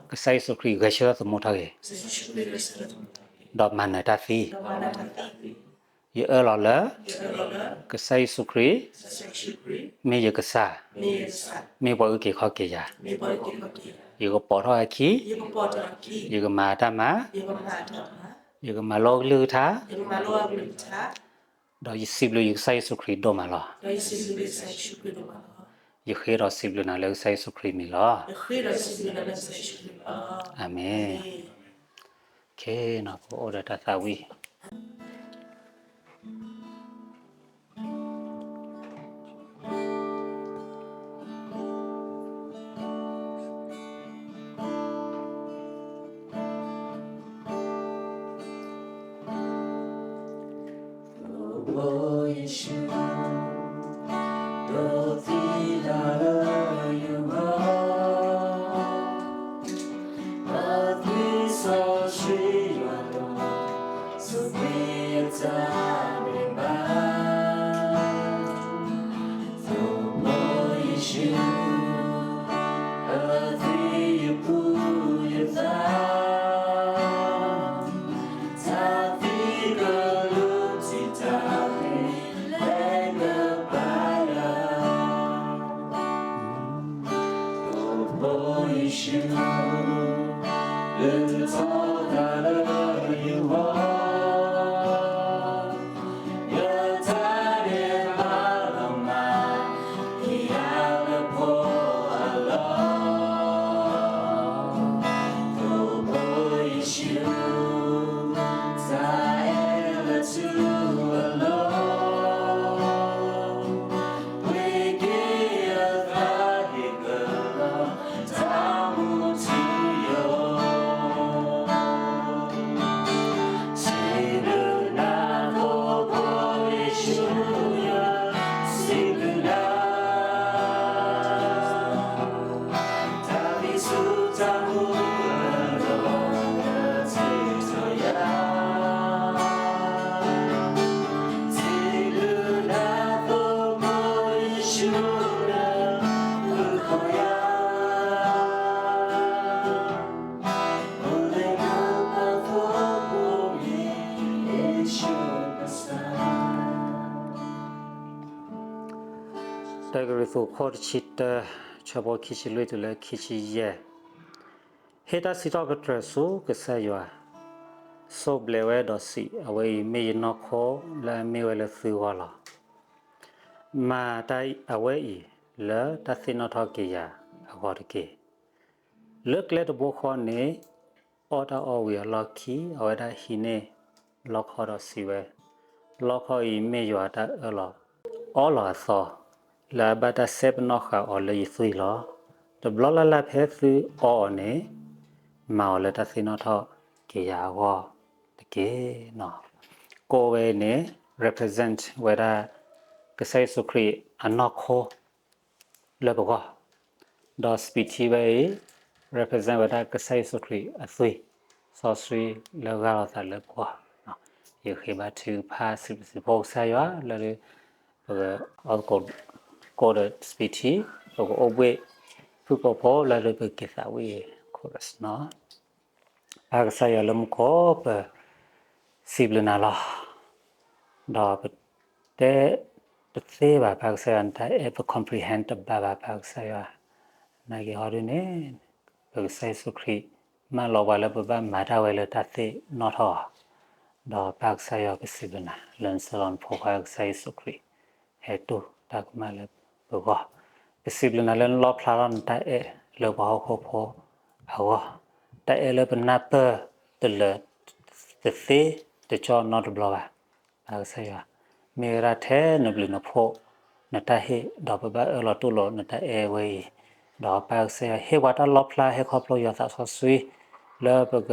ကစၢ်ယ့ၣ်ၡူးခရံာ်ဂဲၤဆၢထၢၣ်သမူထီၣ်က့ၤ ဒီးမၤနၢၤတၢ်သံ. ယအၢၣ်လီၤလၢ ကစၢ်ယ့ၣ်ၡူးခရံာ် မ့ၢ်ယကစၢ်, မ့ၢ်ပှၤအုၣ်က့ၤခီၣ်က့ၤယၤ. ယကပိာ်ထီၣ်အခံ, ယကမၤတၢ်မၤ, ယကမၤလိအကလုၢ်ကထါ, ဒီးယစံးဘျုးယကစၢ်ယ့ၣ်ၡူးခရံာ်ဒိၣ်မးလီၤ. ယဃ့ဒီးစံးဘျုးနၤလၢကစၢ်ယ့ၣ်ၡူးခရံာ်မံၤလီၤ. အၤမ့ၣ်. ပအိၣ်ဒီးတၢ်သးဝံၣ်. First Corinthians တဆံတၢ ဆၢဖိခံဆံလွံၢ်တုၤလၢခံဆံယဲၢ်. ဟ့ၣ်တၢ်စံးထီၣ်ပတြၢၤဆူကစၢ်ယွၤ, ဆိးဘျဲးဝဲဒီးစံး, အဝဲအံၤမ့ၢ်ယနီၢ်ခိလၢအမ့ၢ်ဝဲလၢသုဂီၢ်လီၤ. မၤတၢ်အဝဲအံၤလၢတၢ်သ့ၣ်နီၣ်ထီၣ်က့ၤယၤအဂီၢ်တက့ၢ်. လၢကျဲတဘိဃီန့ၣ် အီၣ်တၢ်အီၣ်ဝံၤအလီၢ်ခံ အဝဲဒၣ်ဟံးန့ၢ်လီခီဒီးစံးဝဲ, လီခီအံၤမ့ၢ်ယွၤအတၢ်အၢၣ်လီၤအီလီၤအသီ လၢအဘၣ်တၢ်စဲပနီၣ်ဃာ်အီၤလၢယသွံၣ်လီၤ. တဘျီလၢ်လၢ်ဖဲသုအီအီၤန့ၣ် မၤအီၤလၢတၢ်သ့ၣ်နီၣ်ထီၣ်က့ၤယၤအဂီၢ်တက့ၢ်. ကိးဝဲန့ၣ် represent ဝဲဒၣ် ကစၢ်ယ့ၣ်ၡူးခရံာ်အနီၢ်ခိ လၢပဂီၢ်, ဒီးစပံးထံဝဲအံၤ represent ဝဲဒၣ်ကစၢ်ယ့ၣ်ၡူးခရံာ်အသွံၣ်စီဆှံလၢဂၢ်လိာ်သးလၢပဂီၢ်. ယဃ့ဘါထုကဖၣ်စံးဘျုးစံးဖှိၣ်ကစၢ်ယွၤလၢ ပကအိၣ်သကိး ကိးဒီးစပံးထံ, ပကအိၣ်ဘှ့ၣ်ဖုၣ်ကိာ်ဖိလၢပက့ၤသးဝံၣ် chorus နီၤ. ပၢ်ကစၢ်ယွၤလၢမူခိၣ် ပစံးဘျုးနၤလီၤ. ဒီးပတဲတသ့ဘၣ် ပၢ်ကစၢ်ယွၤ နတၢ်အဲၣ် ပ comprehend တဘၣ်ဘၣ် ပၢ်ကစၢ်ယွၤ. နာ်က့ဟီဒုန့ၣ် ပကစၢ်ယ့ၣ်ၡူးခရံာ် မၢလီၤပှၤလၢပဘၣ်မၤတၢ်ဝဲလၢတၢ်သ့ၣ်နီၣ်ထီၣ်အီၤ, ဒီးပၢ်ကစၢ်ယွၤ ပစံးဘျုးနၤ လၢနစီၤလီနဖိခွါကစၢ်ယ့ၣ်ၡူးခရံာ် ဟဲတူၢ်တၢ်ကမၣ်လၢပဂီၢ်. ပစံးဘျုးနၤလၢနလီၣ်ဖျါထီၣ်နတၢ်အဲၣ်လၢပှၤဟီၣ်ခိၣ်ဖိအဂီၢ်, တၢ်အဲၣ်လၢပနၢ်ပၢၢ်တလၢာ်တသ့တကၠီနီတဘျီဘၣ်. ပၢ်ကစၢ်ယွၤ မ့ၢ်ဝဲဒၣ်ထဲနဘျုးနဖှိၣ် နတၢ်ဟ့ၣ် ဒီးပဘၣ်အၢၣ်လီၤတူၢ်လိာ်နတၢ်အဲၣ်ဝဲအံၤ, ဒီးပၢ်ကစၢ်ယွၤ ဟ့ၣ်ပှၤတၢ်လီၣ်ဖျါ ဟ့ၣ်ခီဖျိယွၤသးစီဆှံ လၢပက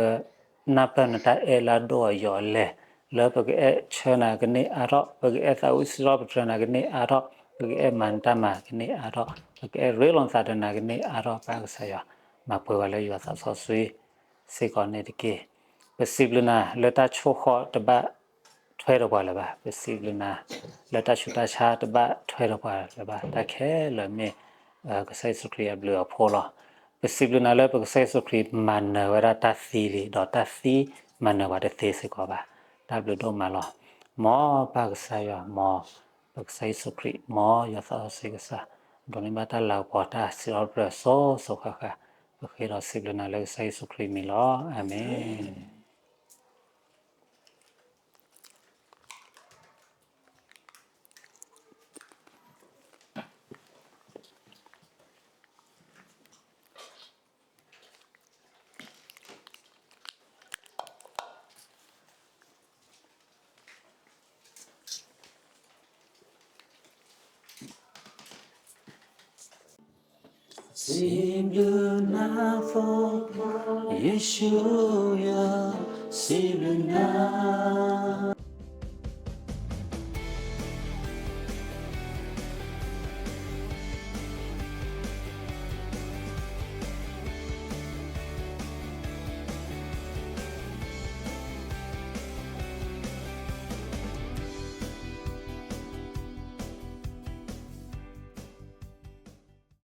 နၢ်ပၢၢ်နတၢ်အဲၣ်လၢအဒိၣ်အယိာ်အလဲၢ်, လၢပကအဲၣ်ဆၢနၤကန့ၢ်အါထီၣ်, ပကအဲၣ်သးဝံၣ်စံးထီၣ်ပတြၢၤနၤကန့ၢ်အါထီၣ်, ပကအဲၣ်မၤနတၢ်မၤကန့ၢ်အါထီၣ်, ပကအဲၣ်ရ့လိာ်နသးဒီးနၤကန့ၢ်အါထီၣ်, ပၢ်ကစၢ်ယွၤ မၤပှဲၤပှၤလၢယွၤသးစီဆှံ စ့ၢ်ကီးန့ၣ်တက့ၢ်. ပစံးဘျုးနၤလၢတၢ်ဆိၣ်ဃီၣ်တဘၣ်ထွဲဒီးပှၤလၢၤဘၣ်. ပစံးဘျုးနၤလၢတၢ်ဆူးတၢ်ဆါတဘၣ်ထွဲဒီးပှၤလၢၤဘၣ်. တၢ်ခဲလၢာ်မ့ၢ် ကစၢ်ယ့ၣ်ၡူးခရံာ်အဘျုးအဖှိၣ်လီၤ. ပစံးဘျုးနၤလၢပကစၢ်ယ့ၣ်ၡူးခရံာ်မၤနၢၤဝဲဒၣ်တၢ်သံလံ, ဒီးတၢ်သံမၤနၢၤပှၤတသ့စ့ၢ်ကီးဘၣ်. တၢ်ဘျုးဒိၣ်မးလီၤ. မ်ပၢ်ကစၢ်ယွၤ, မ်ပကစၢ်ယ့ၣ်ၡူးခရံာ်, မ်ယွၤသးစီဆှံကစၢ်, ဒိးန့ၢ်ဘၣ်တၢ်လၤကပီၤ တၢ်စံးထီၣ်ပတြၢၤစိၤစိၤဃၣ်ဃၣ်, ပဃ့ဒီးစံးဘျုးနၤလၢကစၢ်ယ့ၣ်ၡူးခရံာ်မံၤလီၤ. အၤမ့ၣ်. စံးဘျုးနၤ, ယ့ၣ်ၡူးယွၤ, စံးဘျုးနၤ.